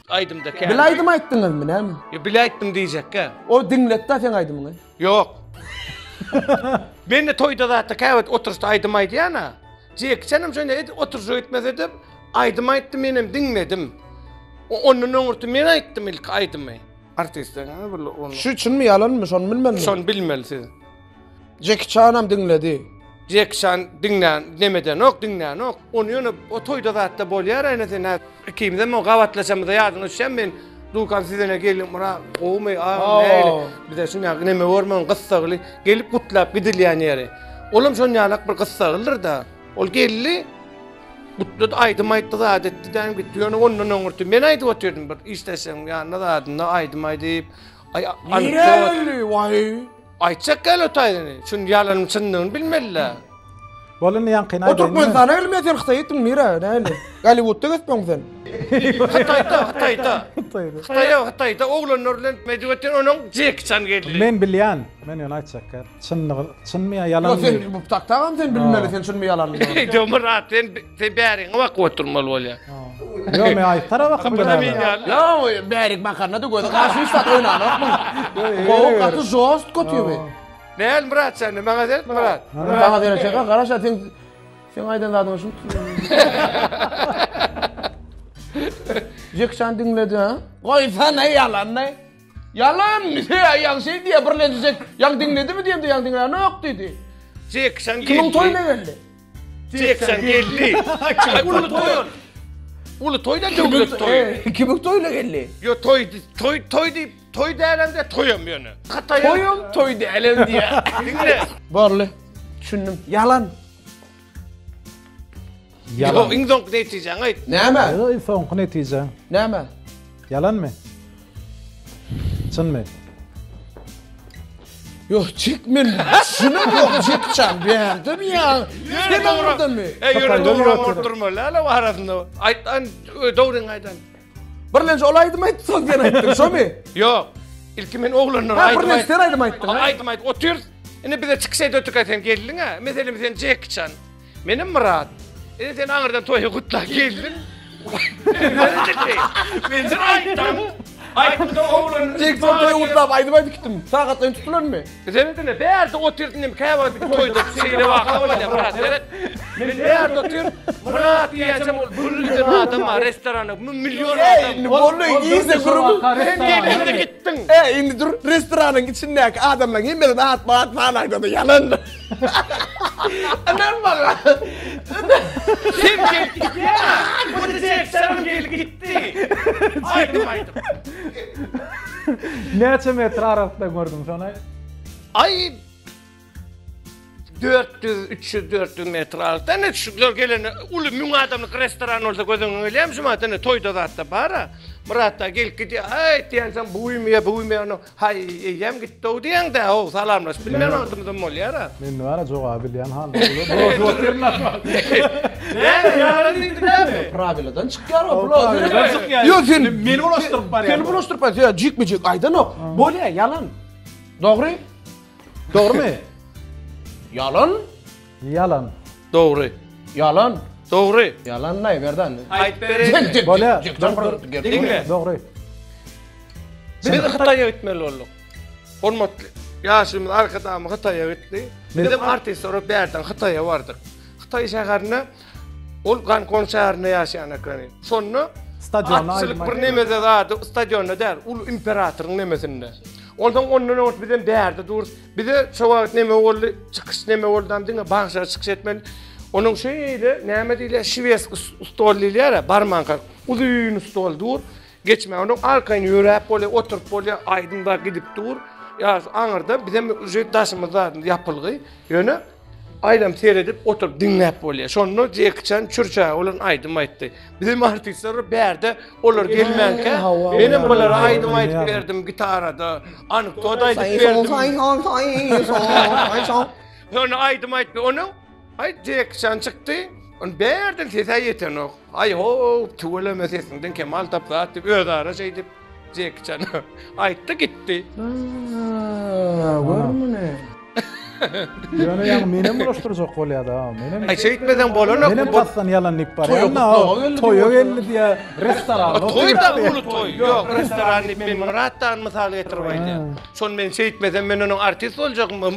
Aýdymda kän. Bil aýdym aýtdyňyzmy näme? Ýok, bil aýtdym diýjekkä. O diňletdi-ä seň aýdymyňy. Ýok. Men-de toýda zatda käwagt oturyşda aýdym aýdýan-a. Jeki Çenem şonda edil oturyşa gitmese-de aýdym aýtdy, menem diňledim. Ondan öňürti men aýtdym ilki aýdymy. Artistler bir ony. Şu çynmy ýalanmy şony bilmeli. Şony bilmeli siz. Jeki Çanam diňledi. Jeki Çan diňlän nemedenok diňlänok. Ony ýöne o toýda zatda bolýar ene sen hä ikimizem o gabatlaşamyzda ýadyňa düşýän men Dukan sizene geldim mura gowumy agam nähili bize şuny neme görmegiň gyssagly gelip gutlap gidilýän ýeri. Olam şon ýalak bir gyssaglydyr-da. Ol geldi gutlady aýdym aýtdy zat etdi däm gitdi ýöne ondan öňürti men aýdyp otyrdym bir işdeşleriň ýanynda zadynda aýdym aýdyp aý Nirä geldi waý. Aýtjak gel o taýyny. Şun ýalanyň çyndygyny bilmeli-dä. Bol indi ýaňkyny aýdaýyn. O Türkmenistana gelmeýär sen Hytaýa gitdiň nirä näli? Golliwudda gezipmiň sen? Hytaýda, Hytaýda. Hytaýa, Hytaýda oglanlar bilen medip onuň Jeki Çan geldi. Men bilýän. Men ýöne aýtjak gel. Çyndygy, çynmy ýa ýalanmy? Ýok sen bu taktagam sen bilmeli sen çynmy ýalanmy. Ýok Myrat sen sen bäriňe bakyp oturmaly bolýar. Ýok men aýtara bakyp bilemok. Ýok bärik bakanda-da gözi gaşy hiç zat oýnanok muň. Gowy gaty žostko tibi. Näl Myrat sen maňa seret Myrat. Maňa seretjek garaşa sen sen aýdan zadyňa şunu. Jekşan diňledi ha. Goýsana ýalany. Ýalan, ýaň şeý diýýär, birlenji Jek, ýaň diňledimi diýemde ýaň diňlänok diýdi. Jekson geldi. Kimiň toýuna geldi? Jekson geldi. Uly toý ol. Uly toý da döwlet toýy. Kimiň toýuna geldi? Ýo toý, toý, toý diýip, toý dälem de toýam ýöne. Toýam, toý dälem diýýär. Diňle. Borly. Düşündim. Ýalan. Ýalan. Iň soňky netijäňi aýt. Näme? Iň soňky netije. Näme? Ýalanmy? Çynmy? Ýok, çek men şuna ýok, çek çan bärdemi ýa? Sen ogurdamy? Ey, ýöne dogry bolup durmaly, ala arasynda. Aýt, an, dogryňy aýdan. Birlenji ol aýdym aýtdy, soň sen aýtdyň, şomy? Ýok. Ilki men oglanlara aýdym aýtdym. Sen aýdym aýtdyň. Aýdym aýt, otur. Indi bize çykyş edip oturka sen geldiň-ä. Meselem sen Jeki Çan. Menem Myrat. Indi sen aňyrdan toýa gutlap geldiň. Men sen aýtdym. Aýtdym oglan. Jeki Çan toýa gutlap aýdym aýdyp gitdim. Sagatlaýyn tutulanmy? Seret ine bärde otyr indi käwagt bir toýda şeýle waka bolýar Myrat seret. Men bärde otyr Myrat diýýänçäm ol gürrüň giden adam bar restoranda million adam. Indi boldy iýse gürrüň. Sen gelende gitdiň. E indi dur restoranyň içindäki adamlaryň hemmesini atma at sanaýda-da ýalan. Ynan maňa. Sen gelip gitýäň. Bu Jeksonym gelip gitdi. Aýdym aýdyp. Näçe metr aralykda gördüň şony? Aý 400, 300, 400 metr aralykda. Ine şular gelende uly 1000 adamlyk restoran bolsa göz öňüňe gelýärmi şu wagt? Ine toýda zatda bar-a. Myrat da gelip gidýär. Aý diýensoň buýmy ýa buýmy ýa haý eýýäm gitdi-ow diýeň-dä, how salamlaşyp bilmän wagtymyzam bolýar-a. Men bar-a jogaby bilýän halym. Bulaşyp otyryn Näme ýalan diýdi näme? Prawiladan çykýar o prawiladan çykýar. Ýok sen meni bulaşdyryp barýar. Seni bulaşdyryp barýar. Sen jikme-jik aýdanok. Bolýar ýalan. Dogry? Dogrymy? Ýalan. Ýalan. Dogry. Ýalan. Dogry. Ýalan-laý Berdan. Aýdyp bereýin. Bolýar. Diňle. Dogry. Biz Hytaýa gitmeli bolduk. Hormatly ýaşulymyz Arkadagymyz Hytaýa gitdi. Bizem artistler bolup bärden Hytaýa bardyk. Hytaý şäherinde ol Gonkong şäherinde ýaşaýan ekeni. Şonda Stadionda atçylyk aýdym bir aýdýar. nemede zady stadionda däl, uly imperatoryň nemesinde. Onsoň ondan öň bizem bärde durus. Bize şo wagt neme boldy, çykyş neme boldy, diňe bagşa çykyş etmeli. Onuň şeýle näme diýilýär, şweski stol diýilýär, barmanka uzyn stol dur. Geçmä onuň arkaýyn ýöräp bolýar, oturyp bolýar, aýdym da gidip dur. Ýa aňyrda bizem uje daşymyz zady ýapylgy. Ýöne aýlam seredip oturyp diňläp bolýar. Şonda Jeki Çan çürçäge bolan aýdym aýtdy. Bizim artistler bärde olar gelmänkä menem bulara aýdym aýdyp berdim gitarada, anekdot aýdyp berdim. Şonda aýdym aýtdy. Onuň aý Jeki Çan çykdy. Ony bärden sese ýetenok. Aý ho, tüweleme sesiňden kemal tap zat diýip özara şeýdip Jeki Çan aýtdy gitdi. Gör muny. Ýöne ýaňy menem bulaşdyrjak bolýar-da. Menem Aý şeýtmeseň bolanok. Menem tasdan ýalan diýip barýan. Toýa Toýa geldi diýä, restoranda. Toý da uly toý. Ýok, restoran diýip men Myrat dagyny mysal getirip aýdýan. Şony men şeýtmesem men onuň artist boljakmy?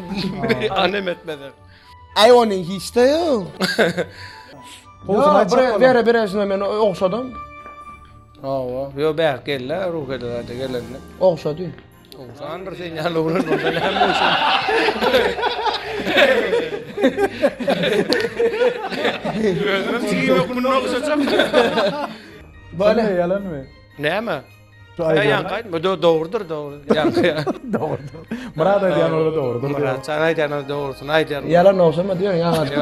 Anem etmesem. Aý onuň hiç-de ýok. Gowusyny aýtjak bolan. Wera Berežna meni ogşadam. Hawa, ýo bärik geldi, Ruhedada gelende. Ogşady. Ogşandyr sen ýaly oglan bolsa näme ogşan. Özüm çigim ýok muny ogşajak. Bale ýalanmy? Näme? Ýaňky aýtma, dogrudyr, dogry. Ýaňky. Dogrudyr. Myrat aýdýan ola dogrudyr. Myrat jan aýdýan dogrusyny aýdýar. Ýalan ogşama diýen ýaňy.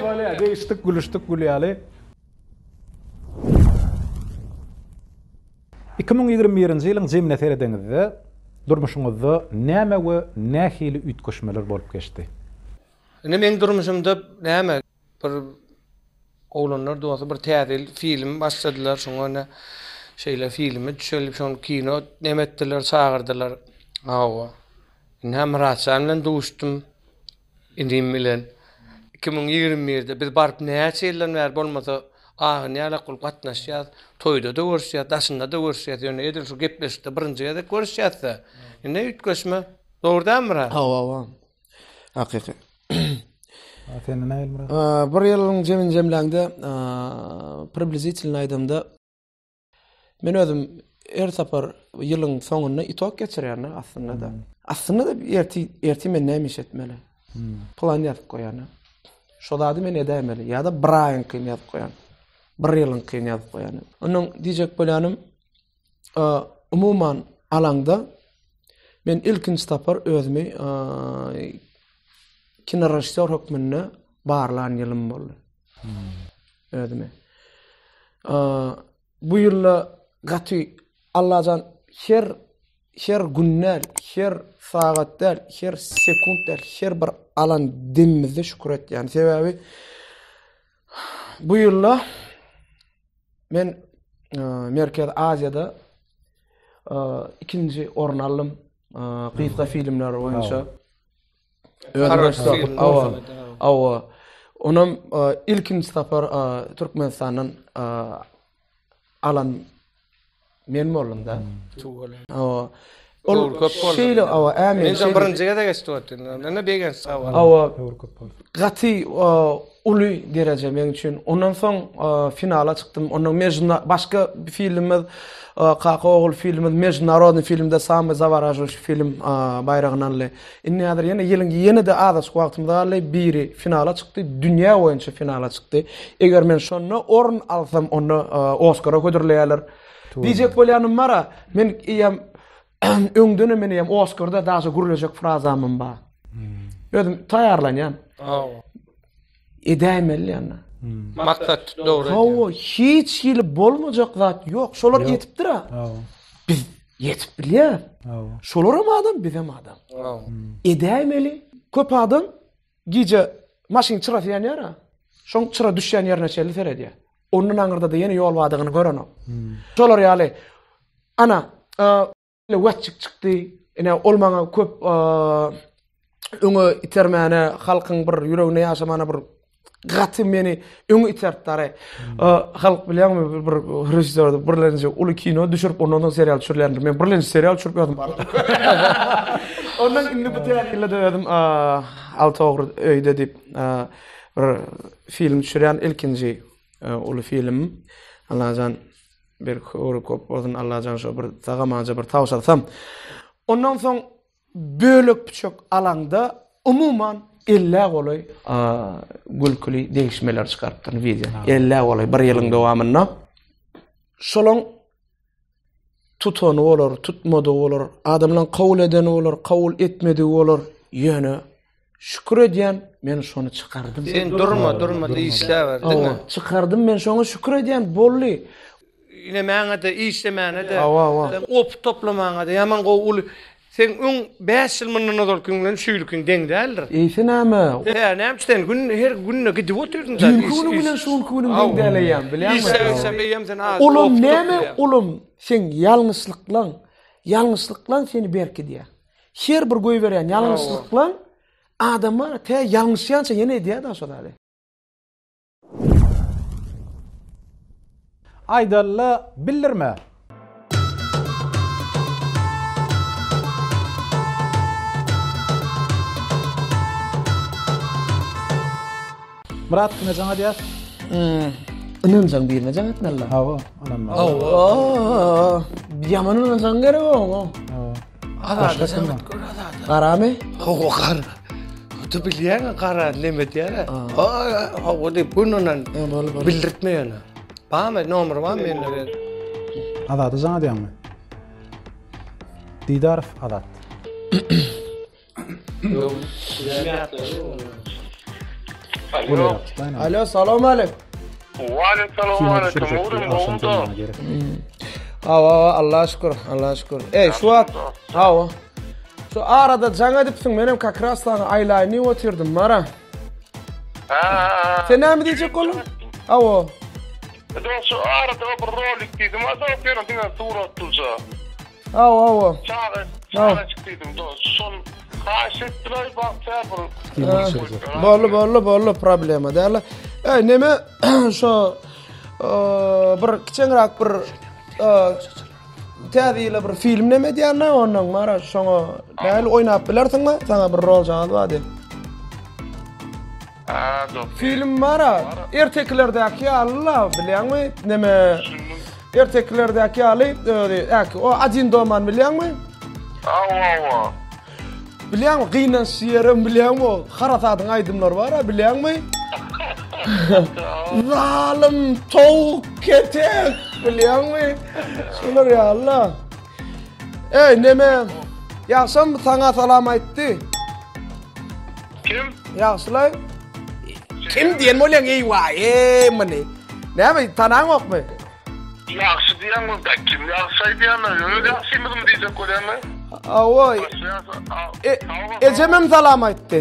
Bolýar, degişdik, gülüşdik gül ýaly. 2021-nji ýylyň jemine seredeňizde, durmuşyňyzda näme we nähili üýtgeşmeler bolup geçdi? Indi meň durmuşymda näme bir oglanlar dosty bir täze ýyl film başladylar şoňa ine şeýle filme düşeli şony kino neme etdiler çagyrdylar. Hawa. Indi Myratjan bilen duşdum. Inim bilen. 2021-de biz baryp näçe ýyldan bäri bolmasa agyn ýalak bolup gatnaşýas. Toýda-da görüşýäs, daşynda-da görüşýäs. Ýöne edil şu gepleşikde birinji gezek görüşýäs-de. Indi üýtgeşme. Dogry dälmi Myrat? Hawa, hawa. Hakyky. Sende nähili Myrat? Bir ýylyň jemini jemläňde, priblizitelno aýdamda, men özüm her sapar ýylyň soňunda itok geçirýän aslynda-da. Aslynda-da ertir, ertir men näme iş etmeli? Plan ýazyp goýýan. Şo zady men edäýmeli ýa-da bir aýyňkyny ýazyp goýýan. Bir ýylyňkyny ýazyp goýýan. Ondan diýjek bolýanym, umuman alaňda men ilkinji sapar özümi kinorežissýor hökmünde barlan ýylym boldy. Özümi. Bu ýylda gaty Allajan her her gün däl, her sagat däl, her sekunt däl, her bir alan demimizde şükür etýän. Sebäbi bu ýylda Men Merkezi Aziýada ikinji orun aldym. Gysga filmler boýunça. Awa. Awa. Onam ilkinji sapar Türkmenistandan alan men boldum da. Awa. Ol köp boldy. Şeýle awa, ä men şeýle. Birinji gezek eşitip otyryn. Mende begenç sag bol. Awa. Gaty uly dereje meň üçin. Ondan soň finala çykdym. Ondan mejna başga filmimiz Kaka ogul filmimiz mejnarodny filmde samyý zaworažuwşi film baýragyny aldy. Indi häzir ýene ýylyň ýene-de azajyk wagtymyz galdy. Biri finala çykdy, dünýä boýunça finala çykdy. Eger men şonda orun alsam, onda Oskara hödürleýärler. Diýjek bolýanym bar-a, men eýýäm öňdenem men eýýäm Oskarda daže gürlejek frazamym bar. Özüm taýýarlanýan. Hawa. Edäýmeli ýa-da. Maksat tut dogry. Hawa, hiç hili bolmajak zat ýok. Şolar ýetipdir-a. Hawa. Biz ýetip bilýäris. Hawa. Şolaram adam, bizem adam. Hawa. Edäýmeli. Köp adam Gije maşyn çyrasy ýanýar-a. Şoň çyra düşýän ýerine çenli seredýär. Ondan aňyrda-da ýene ýol bardygyny görenok. Şolar ýaly, ana, wetjik çykdy. Ine, ol maňa köp. öňe itermäne, halkyň bir ýüreginde ýaşamana bir gaty meni öňe itertdary. Halk bilýäňmi bir režissýor birlenji uly kino düşürip ondan soň serial düşürilýändir. Men birlenji serial düşürip özüm bardym. Ondan indi bu täze ýylda özüm Alty ogry öýde diýip bir film düşürýän ilkinji uly film. Allajan bir höwri köp bolsun Allajan şo bir sagamanja bir tabşyrsam. Ondan soň Bölek-büçek alaňda umuman ellä golaý gülküli degişmeler çykarypdyryn wideo. Ellä golaý bir ýylyň dowamynda. Şolaň tutany bolar, tutmadygy bolar, adamlaň kabul edeni bolar, kabul etmedigi bolar. Ýöne şükür edýän, men şony çykardym. Sen durma, durma, işläber diňe. Çykardym men şoňa şükür edýän, boldy. Inemäňe-de, işlemäne-de, Hawa, hawa. opyt toplamaňa-da ýaman gowy uly. Seň öň bäş ýyl mundan ozalkyň bilen şu ýylkyň deň däldir. Eýse näme? Hä, näme üçin sen gün her günde gidip otyrdyň da. Düýnki günüň bilen şu günki günüň deň däl eýýäm, bilýäňmi? Işläp-işläp eýýäm sen az Olam opyt näme, toplaýaň. olam seň ýalňyşlyklaň, ýalňyşlyklaň seni berkidýär. Her bir goýberýän ýalňyşlyklaň adama tä ýalňyşýança ýene edýär-de şo zady. Aýdalla bildirme. Myrat kime jaň edýäs? Ynanjaň birine jaň etmeli. Hawa, ynanma. Hawa. Ýaman ynanjaň gerek oňa. Azada jaň et gör azada. Garamy? Hawa gara. Tu bilýäň gara neme diýýär. Hawa diýip gün ondan bildirtme ýöne. Barmy nomer barmy mende ber. Azada jaň edýäňmi? Didarow Azat. Alo, salam aleyküm. Waleýkim aleyküm. Ugrum gowuda. Hawa, hawa, Allaha şükür, Allaha şükür. Ey, şu wagt, hawa. Şu arada jaň edipsiň, menem как раз saňa aýlaýyn diýip otyrdym, mara. Ha. Sen näme diýjek bolduň? Hawa. Dost, şu arada bir rolik diýdim, a dost ýöne diňe suratlyja. Hawa, hawa. Çaga, çaga diýdim dost. Şol haýyş etdiler, bagtyýar bir. Boldy, boldy, boldy, problema däl. Ey, neme şo bir kiçeňräk bir täze ýyla bir film neme edýän-de, ondan mara şoňa nähili oýnap bilersiňmi? Saňa bir roljagaz bar diýip. Ha, dost. Film bara ertekilerdäki ýaly-la, bilýäňmi? Neme Ertekilerdäki ýaly özi äki o Adin Doman bilýäňmi? Hawa hawa. Bilýäňmi gynanç ýerem bilýäňmi o Harasadyň aýdymlary bar-a bilýäňmi? Zalym towuk ketek bilýäňmi? Şolar ýaly-la. Eý neme Ýagşam saňa salam aýtdy. Kim? Ýagşylaý. Kim diýen bolýaň eýwa eý muny. Näme tanaňokmy? Ýagşy diýen bolsa kim ýagşy aýdýanlar öz ýagşymyzmy diýjek bolýanlar? Hawa. E, ejemem salam aýtdy.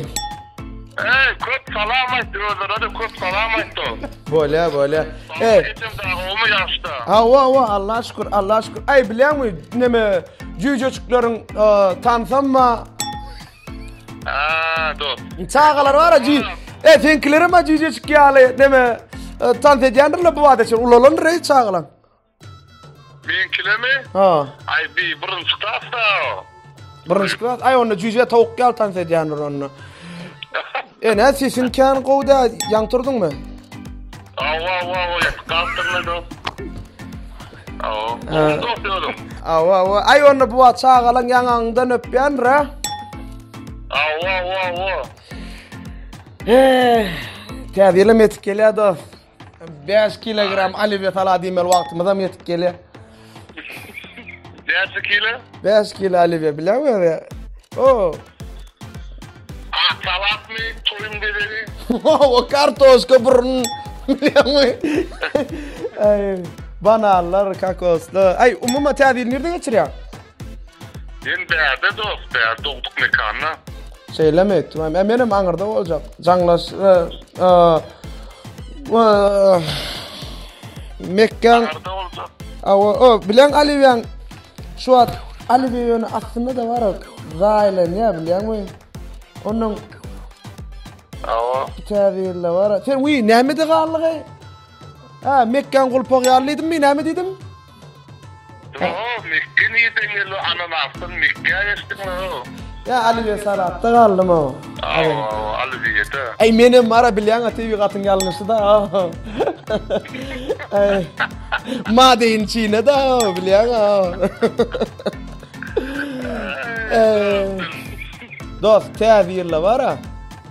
Eý, köp salam aýtdy, özlerine-de köp salam aýtdy ol. Bolýa, bolýa. Eý. Ejem dagy gowumy ýagşyda? Hawa, hawa, Allaha şükür, Allaha şükür. Aý, bilýäňmi, neme jüýjejikleriň tansam-ma Ha, dost. Çagalar bar jüý. E, seňkilerem jüýjejik ýaly neme e, tans edýändirler bu wagta çenli. Ulalandyr ey çagalar. Meňkilemi? Ha. Aý, bi birinji klasda. Birinji klas. Aý, onda jüýje towuk ýaly tans edýändir onda. E, ne sesiň kän gowy dä, ýaň turduňmy? Awa, awa, awa, ýatyp galypdyryn dost. Awa, dost özüň. Awa, awa. Aý, onda bu wagt çagalaň ýaňagyňdan öpýändir, ha? Awa, awa, awa. Eh, täze ýylam ýetip gelýär dost. 5 kilogram olivýe salat iýmeli wagtymyzam ýetip gelýär. Näçe kilo? 5 kilo olivýe bilýäňmi özi? O. Ak salatmy, toýuň bezegi? O kartoşka burun bilýäňmi? Aý, bananlar, kokoslar. Aý, umuman täze ýyly nirde geçirýäň? Men bärde dost, bärde dogduk mekanda. Şeýlemi? Tümem, e, menem aňyrda boljak. Jaňlaş, e, e, e, Mekgäň Aňyrda boljak. Awa, o, bilen Aliwiýaň şu wagt Aliwiýa ýöne aslynda-da bar, zaýalanýar bilýäňmi? Ondan Hawa. Täze ýylda bar. Sen wiý nämede galdygy? Ha, Mekgäň gulpagy ýaly diýdimmi, näme diýdim? Ýok, Mekge nirden geldi? Ananasdan Mekgä geçdiň-le. Ýa Aliýe salatda galdym o. Hawa, Aliýede. Eý, menem bara bilýäň-a tebigatyň ýalňyşy-da. Eý. Made in China-da, bilýäň-a. Dost, täze ýylda bar-a.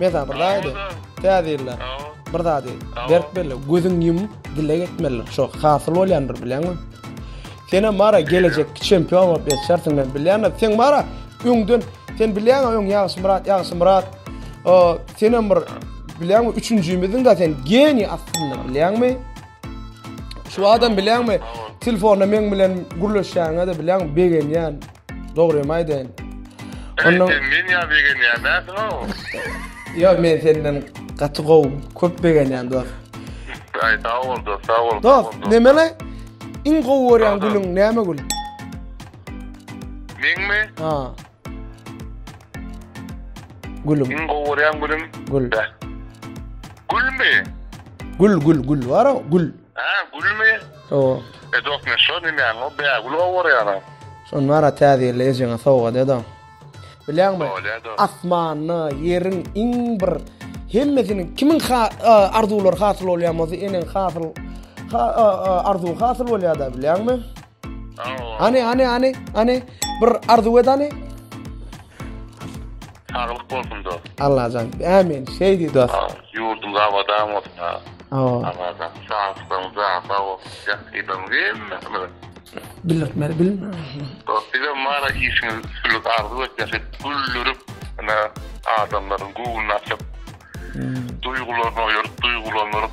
Men saňa bir zat aýdaýyn. Täze ýylda bir zady berk belle, gözüň ýumup dileg etmelidir. Şo hasyl bolýandyr, bilýäňmi? Senem bar-a gelejekki çempion bolup ýetişersiň, men bilýän. Sen bar-a öňden, sen bilýäň-a öň Ýagşymyrat, Ýagşymyrat, o senem bir bilýäňmi, üçünjimizdiň-de sen geniý aslynda, bilýäňmi? Şu adam bilýäňmi, telefonda meň bilen gürleşýäňe-de bilýäňmi, begenýän. Dogrymy aýdaýyn. Ondan men ýa begenýän nädiň-ow? Ýok, men senden gaty gowy, köp begenýän dost. Aý, sag bol dost, sag bol. Dost, nemele? Iň gowy görýän gülüň näme gül? Meňmi? Ha. Gülüm. Iň gowy görýän gülüm? Gül. Gülmi? Gül, gül, gül bar o, gül. Ha, gülmi? O. E dost men şo nämäň o bägül gowy görýän. Şony bar täze ýylda ejeňe sowgat ed. Bilýäňmi? Asmanda, ýeriň iň bir hemmesiniň kimiň arzuwlary hasyl bolýan bolsa, eneň hasyl arzuwy hasyl bolýar-da, bilýäňmi? Hany, hany, hany, hany, bir arzuw et hany. Saglyk bolsun dost. Allajan, ämin, şeý diý dost. Ýurdumyz abadan bolsun ha. Abadan, saglyk, jan sag bolsun. Ýakynlaryň hemmesimiziň. Bildirtmeli, bilme. Dost, sizem bara işiňiz üstünlik arzuw etýän, şeýdip güldürip, ine, adamlaryň göwnüni açyp, duýgularyny oýaryp, duýgulandyryp.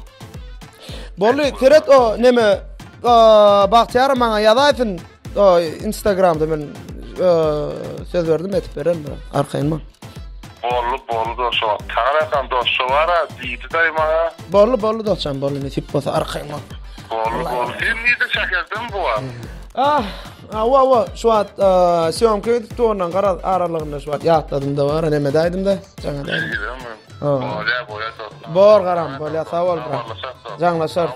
Boldy, seret o neme, Bagtyýar maňa ýazaýsyn o Instagramda men söz berdim etip bererin arkaýyn bol. Boldy, boldy dost, şo wagt. Saňa aýtsam dost, şo bar-a diýdi daýy maňa. Boldy, boldy dostjan, boldy nesip bolsa arkaýyn bol. Boldy, boldy. Sen nirde şäherdemi bu wagt? Ah, hawa, hawa, şu wagt sýomka gidip dur ondan garaz aralygynda şu wagt ýatladym-da bar, neme daýdym-da, jaňa daýdym. Şeýdemi? Bolýa, bolýa dost. Bor garam, bolýa, sag bol brat. Jaňlaşarys.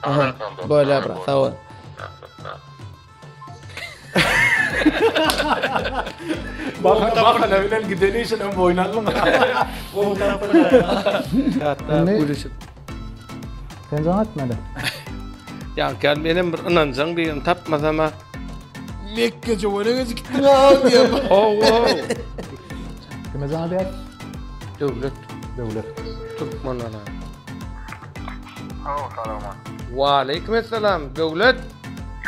Aha, bolýa brat, sag bol. Bahana bilen giden işinem boýun aldyň. Gowy tarapyna. Hatda gülüşip. Sen jaň etmeli. Ýaňky menem bir ynanjaň birini tapmasam-a. Mekgejöwene gecikdiň a diýen. Hawa. Kime jaň edýär? Döwlet. Döwlet. Türkmen ana. Hawa, salam. Waleýkim essalam, Döwlet.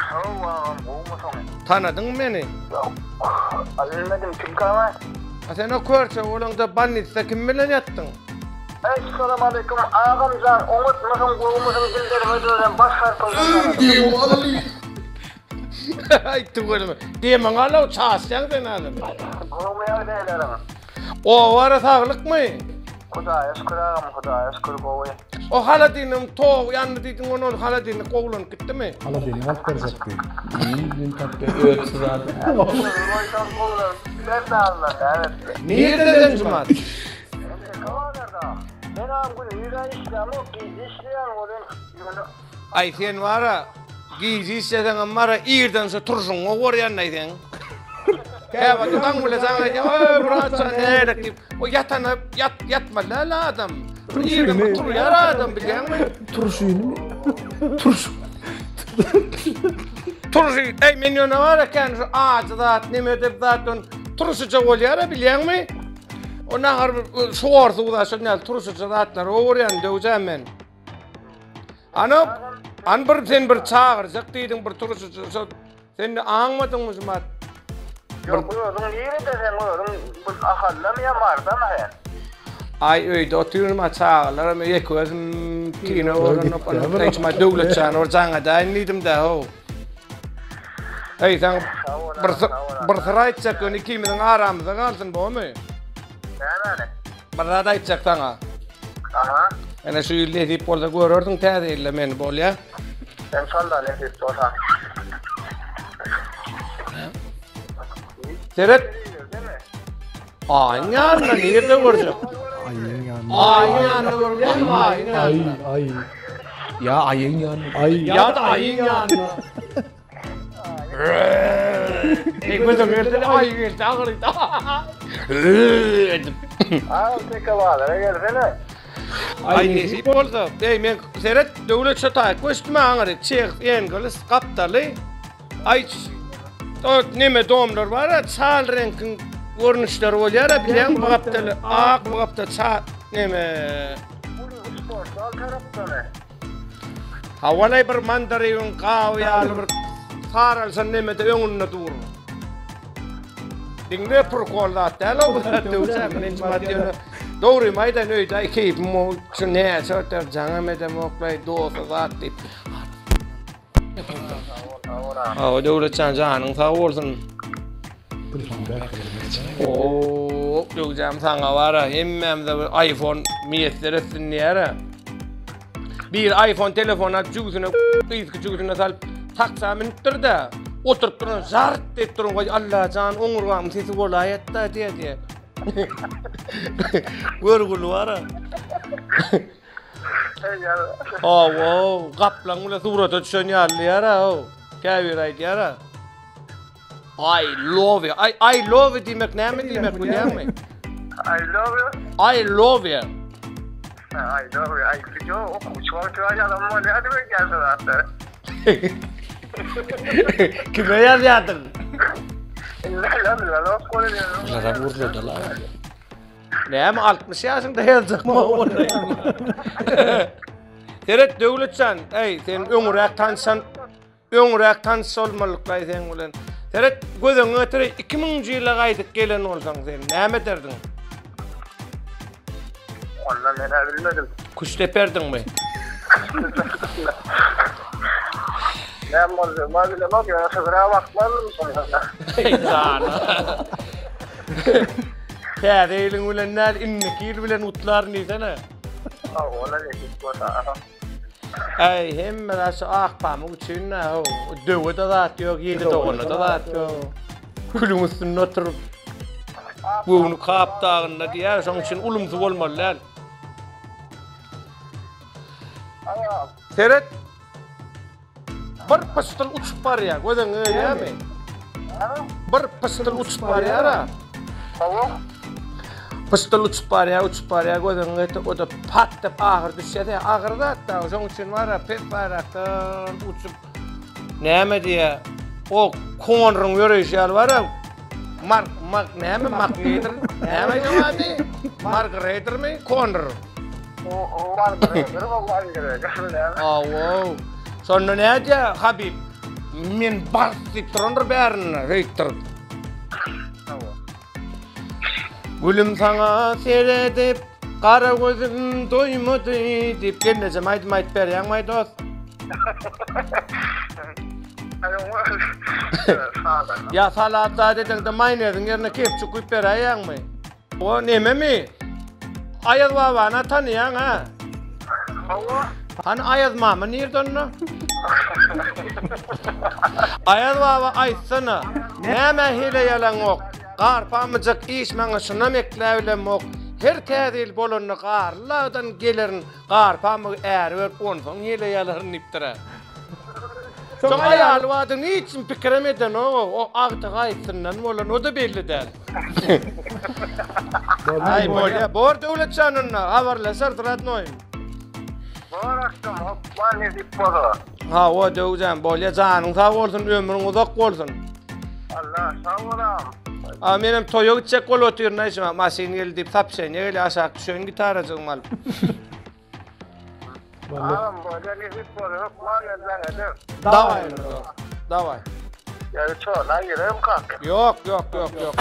Hawa, agam, gowumysyň? Tanadyňmy meni? Ýok. Bilmedim, kimkaň? A sen o körçe bolaňda bolnisda kim bilen ýatdyň? Essalawmaleýkum agamjan oňatmysyň gowumysyň dilderime dönen baş harpyňdan tanadym. Aý tüweleme. Demiň alaw çaşýaň sen adam. Gowmy ýagdaýlaryň? Oba ara saglykmy? Hudaýa şükür agam Hudaýa şükür gowy. O haladilnigiň togy ýandy diýdiň ony ol haladilnik gowulanyp gitdimi? Haladilnik alyp berjek diý. Gün tapýar öýüksiz adam. Goýsaň gowulanyp gider daglar näme etsin. Nirede sen Jumat? Men agam gündiz-ä işlämok gije işleýän welin ýöne Aý sen bara gije işleseňem bara irden şu turşuňy gowarýandaý seň. Käwagt daň bile jaň edýär, Oý bratjan nädek diýip. O ýatana ýat ýatmaly däl adam. Bir irden bir turýar adam bilýäňmi? Turşunymy? Turş. Turşy, eý men ýöne bar eken şu ajy zat, neme dep zat on turşuja bolýar-a bilýäňmi? O nahar şorsuw zat şol näl turşuja zatlary gowarýan döwjän men. Ana, an bir sen bir çagyrjak diýdiň bir turşy şo sen aňmadyňmy şumat? Ýok, özüň nirede sen özüň bu Ahaldamy ýa Marsdamy sen? Aý öýde otyryn a çagalaram ýeke özüm kino görünip ony şumat Döwletjany bir jaň edäýin diýdim-dä how. Eý sen bir bir syr aýtjak ýöne ikimiziň aramyzda galsyn bomy? Nämäni? Bir zat aýtjak saňa. Aha. Ene şu ýyl nesip bolsa görersiň täze ýylda meni bolýa. Enşalla nesip bolsa. Seret. Aýyň ýanynda nirde görjek? Aýyň ýanynda. Aýyň ýanynda görýärmi aýyň ýanynda? Aý, aý. Ýa aýyň ýanynda. Aý. Ýa-da aýyň ýanynda. Ey gözüm geldi, aý geldi, agyrydy. Edip. Al teke bazara gelsene. Aý nesip bolsa. Ey men seret döwlet şu taýyk göçdüm aňyry. Çeh, Engels, gapdaly. Aý o neme domlar bar a çal reňkiň görnüşleri bolýar a bilýäň bu gapdaly ak bu gapda çal neme. Uly sport zal tarapdany. Hawalay bir mandaryň gaby ýaly bir saralşan nemede öňünde dur. Diňle prokol zat däl o bu zat döwçä birinji mat ýöne dogrymy aýdaýyn öýde keýpim o şu näçe öter jaňam edemoklaý dosa zat diýip. Hawa Döwletjan janyň sag bolsun. Oo, Döwjäm saňa bara hemmämize bir iPhone miýesser etsin diýär-ä. Bir iPhone telefon alyp jübüsine yzky jübüsine salyp taksa münüpdir-de, oturyp duran zart diýip duran goý Allajan oňurgamyň sesi bolaýatda diýe diýe. Görgüli bara. Hawa, gaplaň bilen surata düşen ýaly diýär-ä, how. Käbiri aýdýar-a. I love you. I, I love you diýmek näme diýmek bilýäňmi? I love you. I love you. I love you. I yo, okuwçy wagty ýazan bolýardy öýdýän şu zatlary. Kime ýazýardyň? Indi ýazýarlar, bolýar. Bulara gurladylar. Näme 60 ýaşyňda ýazjakmy ony? Seret Döwletjan, eý sen öňüräk tanşan, öňüräk tanyş bolmalyklaý seň bilen. Seret göz öňüňe getir, 2000-nji ýyla gaýdyp gelen bolsaň sen näme ederdiň? Onda men-ä bilmedim. Küşt deperdiňmi? Näme boldy? Ma bilemok, ýöne syzyra bakmazdym şonda. Jana. Täze ýylyň bilen däl, indiki ýyl bilen gutlaryn diýsene. Ola nesip bolsa. Äý, hemme zat şu ak pamyk üçin-dä, how. Döwe-de zat ýok, ýedi dogana-da zat ýok. Külüň üstünde oturyp, göwni Kap dagynda diýýär, şonuň üçin ulumsy bolmaly däl. Seret, Bir pyşdyl uçup barýar, göz öňüňe gelýärmi? Bir pyşdyl uçup barýar-a. Hawa. Pyşdyl uçup barýar, uçup barýar, göz öňüňe getir, o-da pat diýip agyr düşýär. Agyr zat-da, şonuň üçin bar-a, pes baýrakdan uçup, näme diýýär, o konruň ýöreýşi ýaly bar-a, Mark, Mark, näme, Makneýdir, näme aýdýan ady? Margreýdirmi, Konr? Awo. Şonda nädýär Habib? Men bars diýip durandyr bärinde, şeýtdirip. Gülüm saňa seredip, gara gözüm doýmady diýip gelnejem aýdym aýdyp berýäňmi aý dost? Ýa salat zat edeňde maýoneziň ýerine kepçuk guýup beräýýäňmi? O nememi? Aýaz babany tanaýaň ha? Hawa. Hany Aýaz mama nirde onda? Aýaz baba aýtsana, nämä hile ýalaňok? Gar pamyjyk iş maňa şunam ekläbilemok. Her täze ýyl bolanda garly dagdan gelerin, gar pamygy äri berip onsoň hile ýalaryn diýipdir-ä. Soň aýaly bardygyny hiç kim pikirem edenok, o agtygy aýtsyndan bolan, o-da belli däl. Aý bolýa, bor Döwletjan onda, habarlaşarys radnoýym. Bor akgam, hokman nesip bolsa. Hawa Döwjan, bolýa, janyň sag bolsun, ömrüň uzak bolsun. Allah, sag bol agam. A menem toýa gitjek bolup otyryn aý şuňa, maşyn geldi diýip sapşeniýa gelýär, aşak düşeýin gitarajygymy alyp. Agam bolýa nesip bolsa hökman jaň eder. Daway. Daway. Ýa çorna girem kak. Ýok, ýok, ýok, ýok.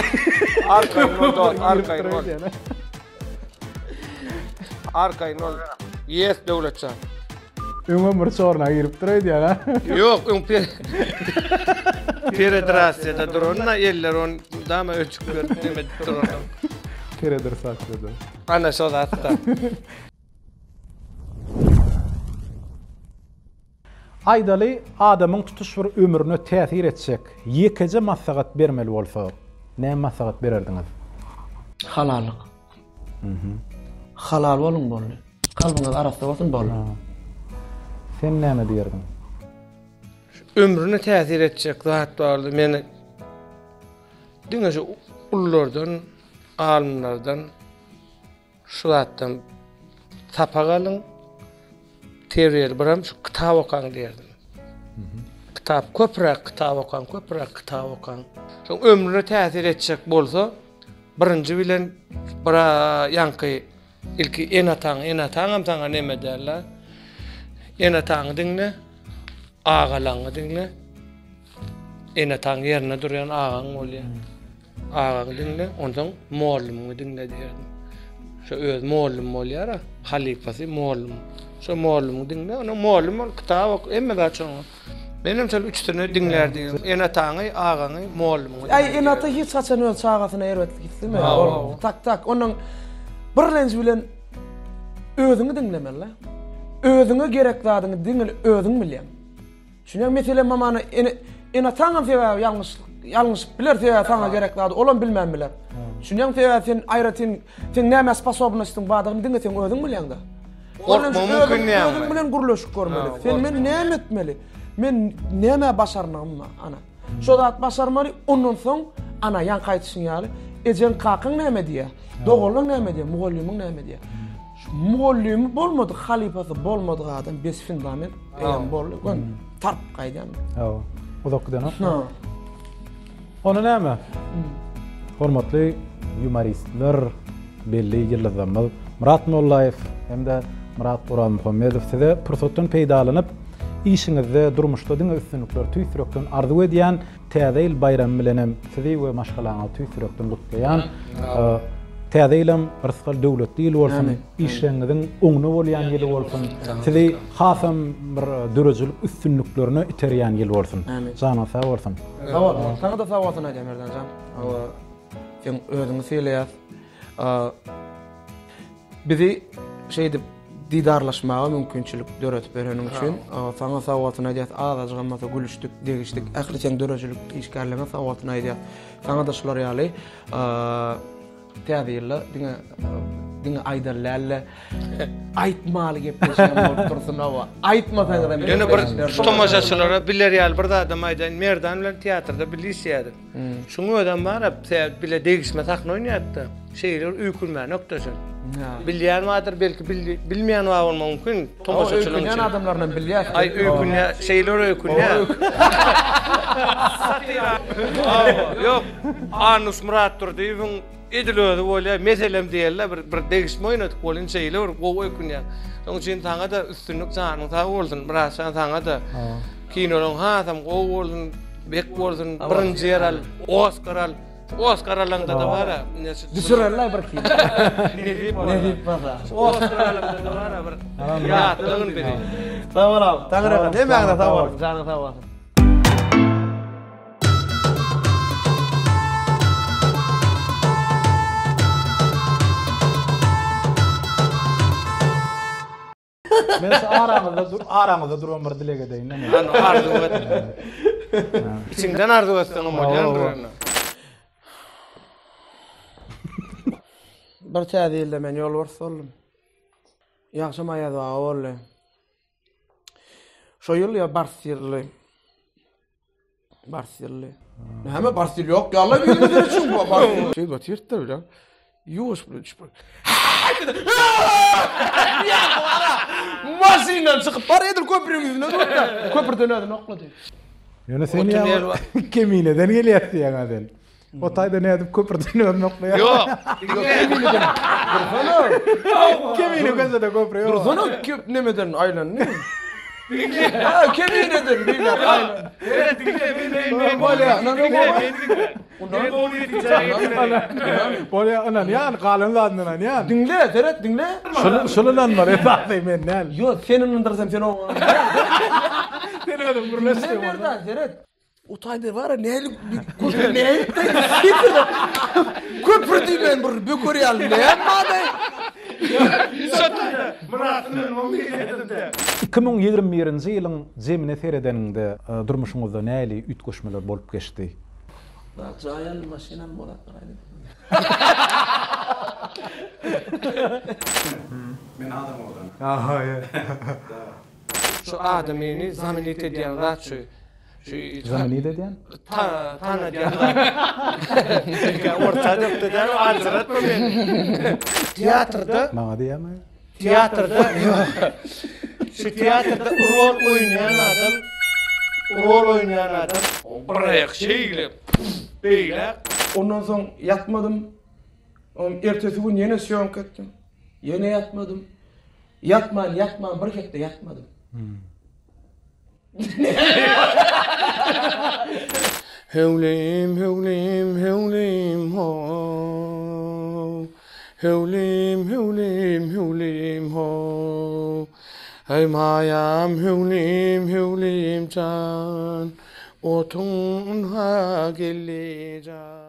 Arkaýyn bol dost, arkaýyn bol. Arkaýyn bol. Yes Döwletjan. Öňem bir çorna giripdir öýdýän ha. Ýok, öň per Peredrasiýada duranda eller on dama öçük berip neme edip duranda. Peredrasiýada. Ana şo zatda. Aýdaly, adamyň tutuş bir ömrüne täsir etjek ýekeje maslahat bermeli bolsa, näme maslahat bererdiňiz? Halallyk. Halal boluň boldy. Kalbyňyz arassa bolsun boldy. Sen näme diýerdiň? Ömrüne täsir etjek zat bardy. Men diňe şu ululardan, alymlardan Şu zatdan sapak alyň, terbiýeli biram şu kitap okaň diýerdim. Kitap köpräk kitap okaň, köpräk kitap okaň. Şoň ömrüne täsir etjek bolsa, birinji bilen bir ýaňky ilki ene-ataň, ene-ataňam saňa neme däl-de. Ene-ataňy diňle, agalaňy diňle. Ene-ataň ýerine durýan agaň bolýar. Agaňy diňle, onsoň mollumyňy diňle diýerdim. Şo öz mollum bolýar-a, halypasy mollum. Şo mollumyňy diňle, onsoň mollum ol kitap ok, hemme zat şoňa. Menem şol üçüsini diňlärdim. Ene-ataňy, agaňy, mollumyňy. Aý, ene-ata hiç haçan öz çagasyna erbetlik islemeýär. Ol tak-tak, onuň birlenji bilen özüňi diňlemeli-le. Özüňe gerek zadyňy diňe özüň bilýäň. Düşünýäňmi meselem mamany ene ene-ataňam sebäbi ýalňyş ýalňyşyp biler sebäbi saňa gerek zady olam bilmän biler. Düşünýäňmi sebäbi sen aýratyn seň nämä sposobnostyň bardygyny diňe seň özüň bilýäňdä. Gorkma mümkin näme? Özüň bilen gürleşip görmeli. Sen men näme etmeli? Men nämä başarnygym bar ana. Şo zat başarmaly, ondan soň ana ýaňky aýdyşyň ýaly ejeň kakaň näme diýýär? Doganlaň näme diýýär? Mugallymyň näme diýýär? Mugallymy bolmadyk, halypasy bolmadyk adam bes fundament eýýäm boldy. Gön tarp gaýdýan. Hawa. Uzak gidenok. Ha. Onda näme? Hormatly ýumoristler, belli ýyldyzlarymyz Myrat Mollaýew hem-de Myrat Orazmuhammedow size pursatdan peýdalanyp, işiňizde, durmuşda diňe üstünlikler tüýs ýürekden arzuw edýän, Täze ýyl baýramy bilenem sizi we maşgalaňyzy tüýs ýürekden gutlaýan. Täze ýylam rysgal döwletli ýyl bolsun, işleriňiziň oňuna bolýan ýyly bolsun, sizi hasam bir döredijilik üstünliklerine iterýän ýyl bolsun. Janyňyz sag bolsun. Sag bol. Saňa-da sag bolsun aýdýan Merdanjan. Hawa. Seň özüňi sylaýas. Bizi şeýdip didarlaşmaga mümkinçilik döredip bereniň üçin saňa sag bolsun aýdýas. Azajygam bolsa gülüşdik, degişdik. Ähli seň döredijilik işgärleriňe sag bolsun aýdýas. Saňa-da şular ýaly täze ýylda diňe diňe aýdaly däl-de, aýtmaly gepleşigem bolup dursun hawa. Aýtmasaňyzam Ýöne bir şu tomaşaçylara biler ýaly bir zadam aýdaýyn. Merdan bilen teatrda bile işleýärdik. Şuň özem bar-a, bile degişme sahna oýnaýardy-da. Şeýle bir öýkünmänok-da şol. Bilýän bardyr, belki bilmeýän bar bolmagy mümkin tomaşaçylaryň içinde. Öýkünýän adamlarynam bilýäs. Aý, öýkünýär, şeýle bir öýkünýär. Satira. Ýok, Annus Myratdurdyýewiň edil özi bolýar. Meselem diýeli-de, bir bir degişme oýnadyk welin şeýle bir gowy öýkünýär. Şonuň üçin saňa-da üstünlik, janyň sag bolsun, Myratjan saňa-da. Kinolaryň hasam gowy bolsun. Bek bolsun, birinji ýer al, Oskar al. Oskar alaňda-da bar-a. Düşürerler bir kino. Nesip bolsa. Nesip bolsa. Oskar alaňda-da bar-a bir. Ýatlagyn bizi. Sag bol agam. Taňryýalkasyn. Hemmäňize sag boluň. Janyň sag bolsun. Men şu araňyzda dur, araňyzda duran bir dileg edeýin. Hany arzuw et. Içiňden arzuw etseň hem bolýandyr indi. Bir täze ýylda men ýolbars boldum. Ýagşam Aýaz baba boldy. Şo ýyl ýa bars ýyly. Bars ýylly. Näme bars ýyly ýok ýaly birimiz üçin bu bars ýyly. Şeýdip otyrdy bilen. Ýuwaş bilen düşüp. Maşyndan çykyp bar edil köprüň ýüzüne durdy. Köprüden özüni oklady. Ýöne sen ýa Kemineden gelýär diýýäň sen. O taýda nädip köprüden özüni oklaýar? Ýok. Kemineden. Dursana. Kemine gözede köprü ýok. Dursana köp nemeden aýlandy. Ha, kemineden beýle aýlandy. Bolýa, Bolýa, ynanýan, galan zadyny ynanýan. Diňle, seret, diňle. Şul şul ynanmaly esasy men däl. Ýok, sen ynandyrsam sen oňa. Sen özüň gürleşseň. Merdan, seret. O taýda bar näli köprü näli köprü diýmän bir böker ýaly näme bardy? 2021-nji ýylyň jemine seredeniňde durmuşyňyzda nähili üýtgeşmeler bolup geçdi? Jaý aldym, maşyn aldym, o zatlar aýdym. Men adam owadan. Şu adamyny zamenit edýän zat şu. Şu Zamenit edýän? Ta tanadýan zat. Orta dökdi däl, aljyratma meni. Teatrda Maňa diýýämi? Teatrda şu teatrda rol oýnaýan adam rol oýnaýan adam bir aýak şeýle beýle. Ondan soň ýatmadym. Ertesi gün ýene sýomka etdim. Ýene ýatmadym. Ýatman, ýatman bir hepde ýatmadym. Höwlim, höwlim, höwlim, how. Höwlim, höwlim, höwlim, how. Heý maýam, höwlim, höwlim jan. Otuň ynha geldi jan.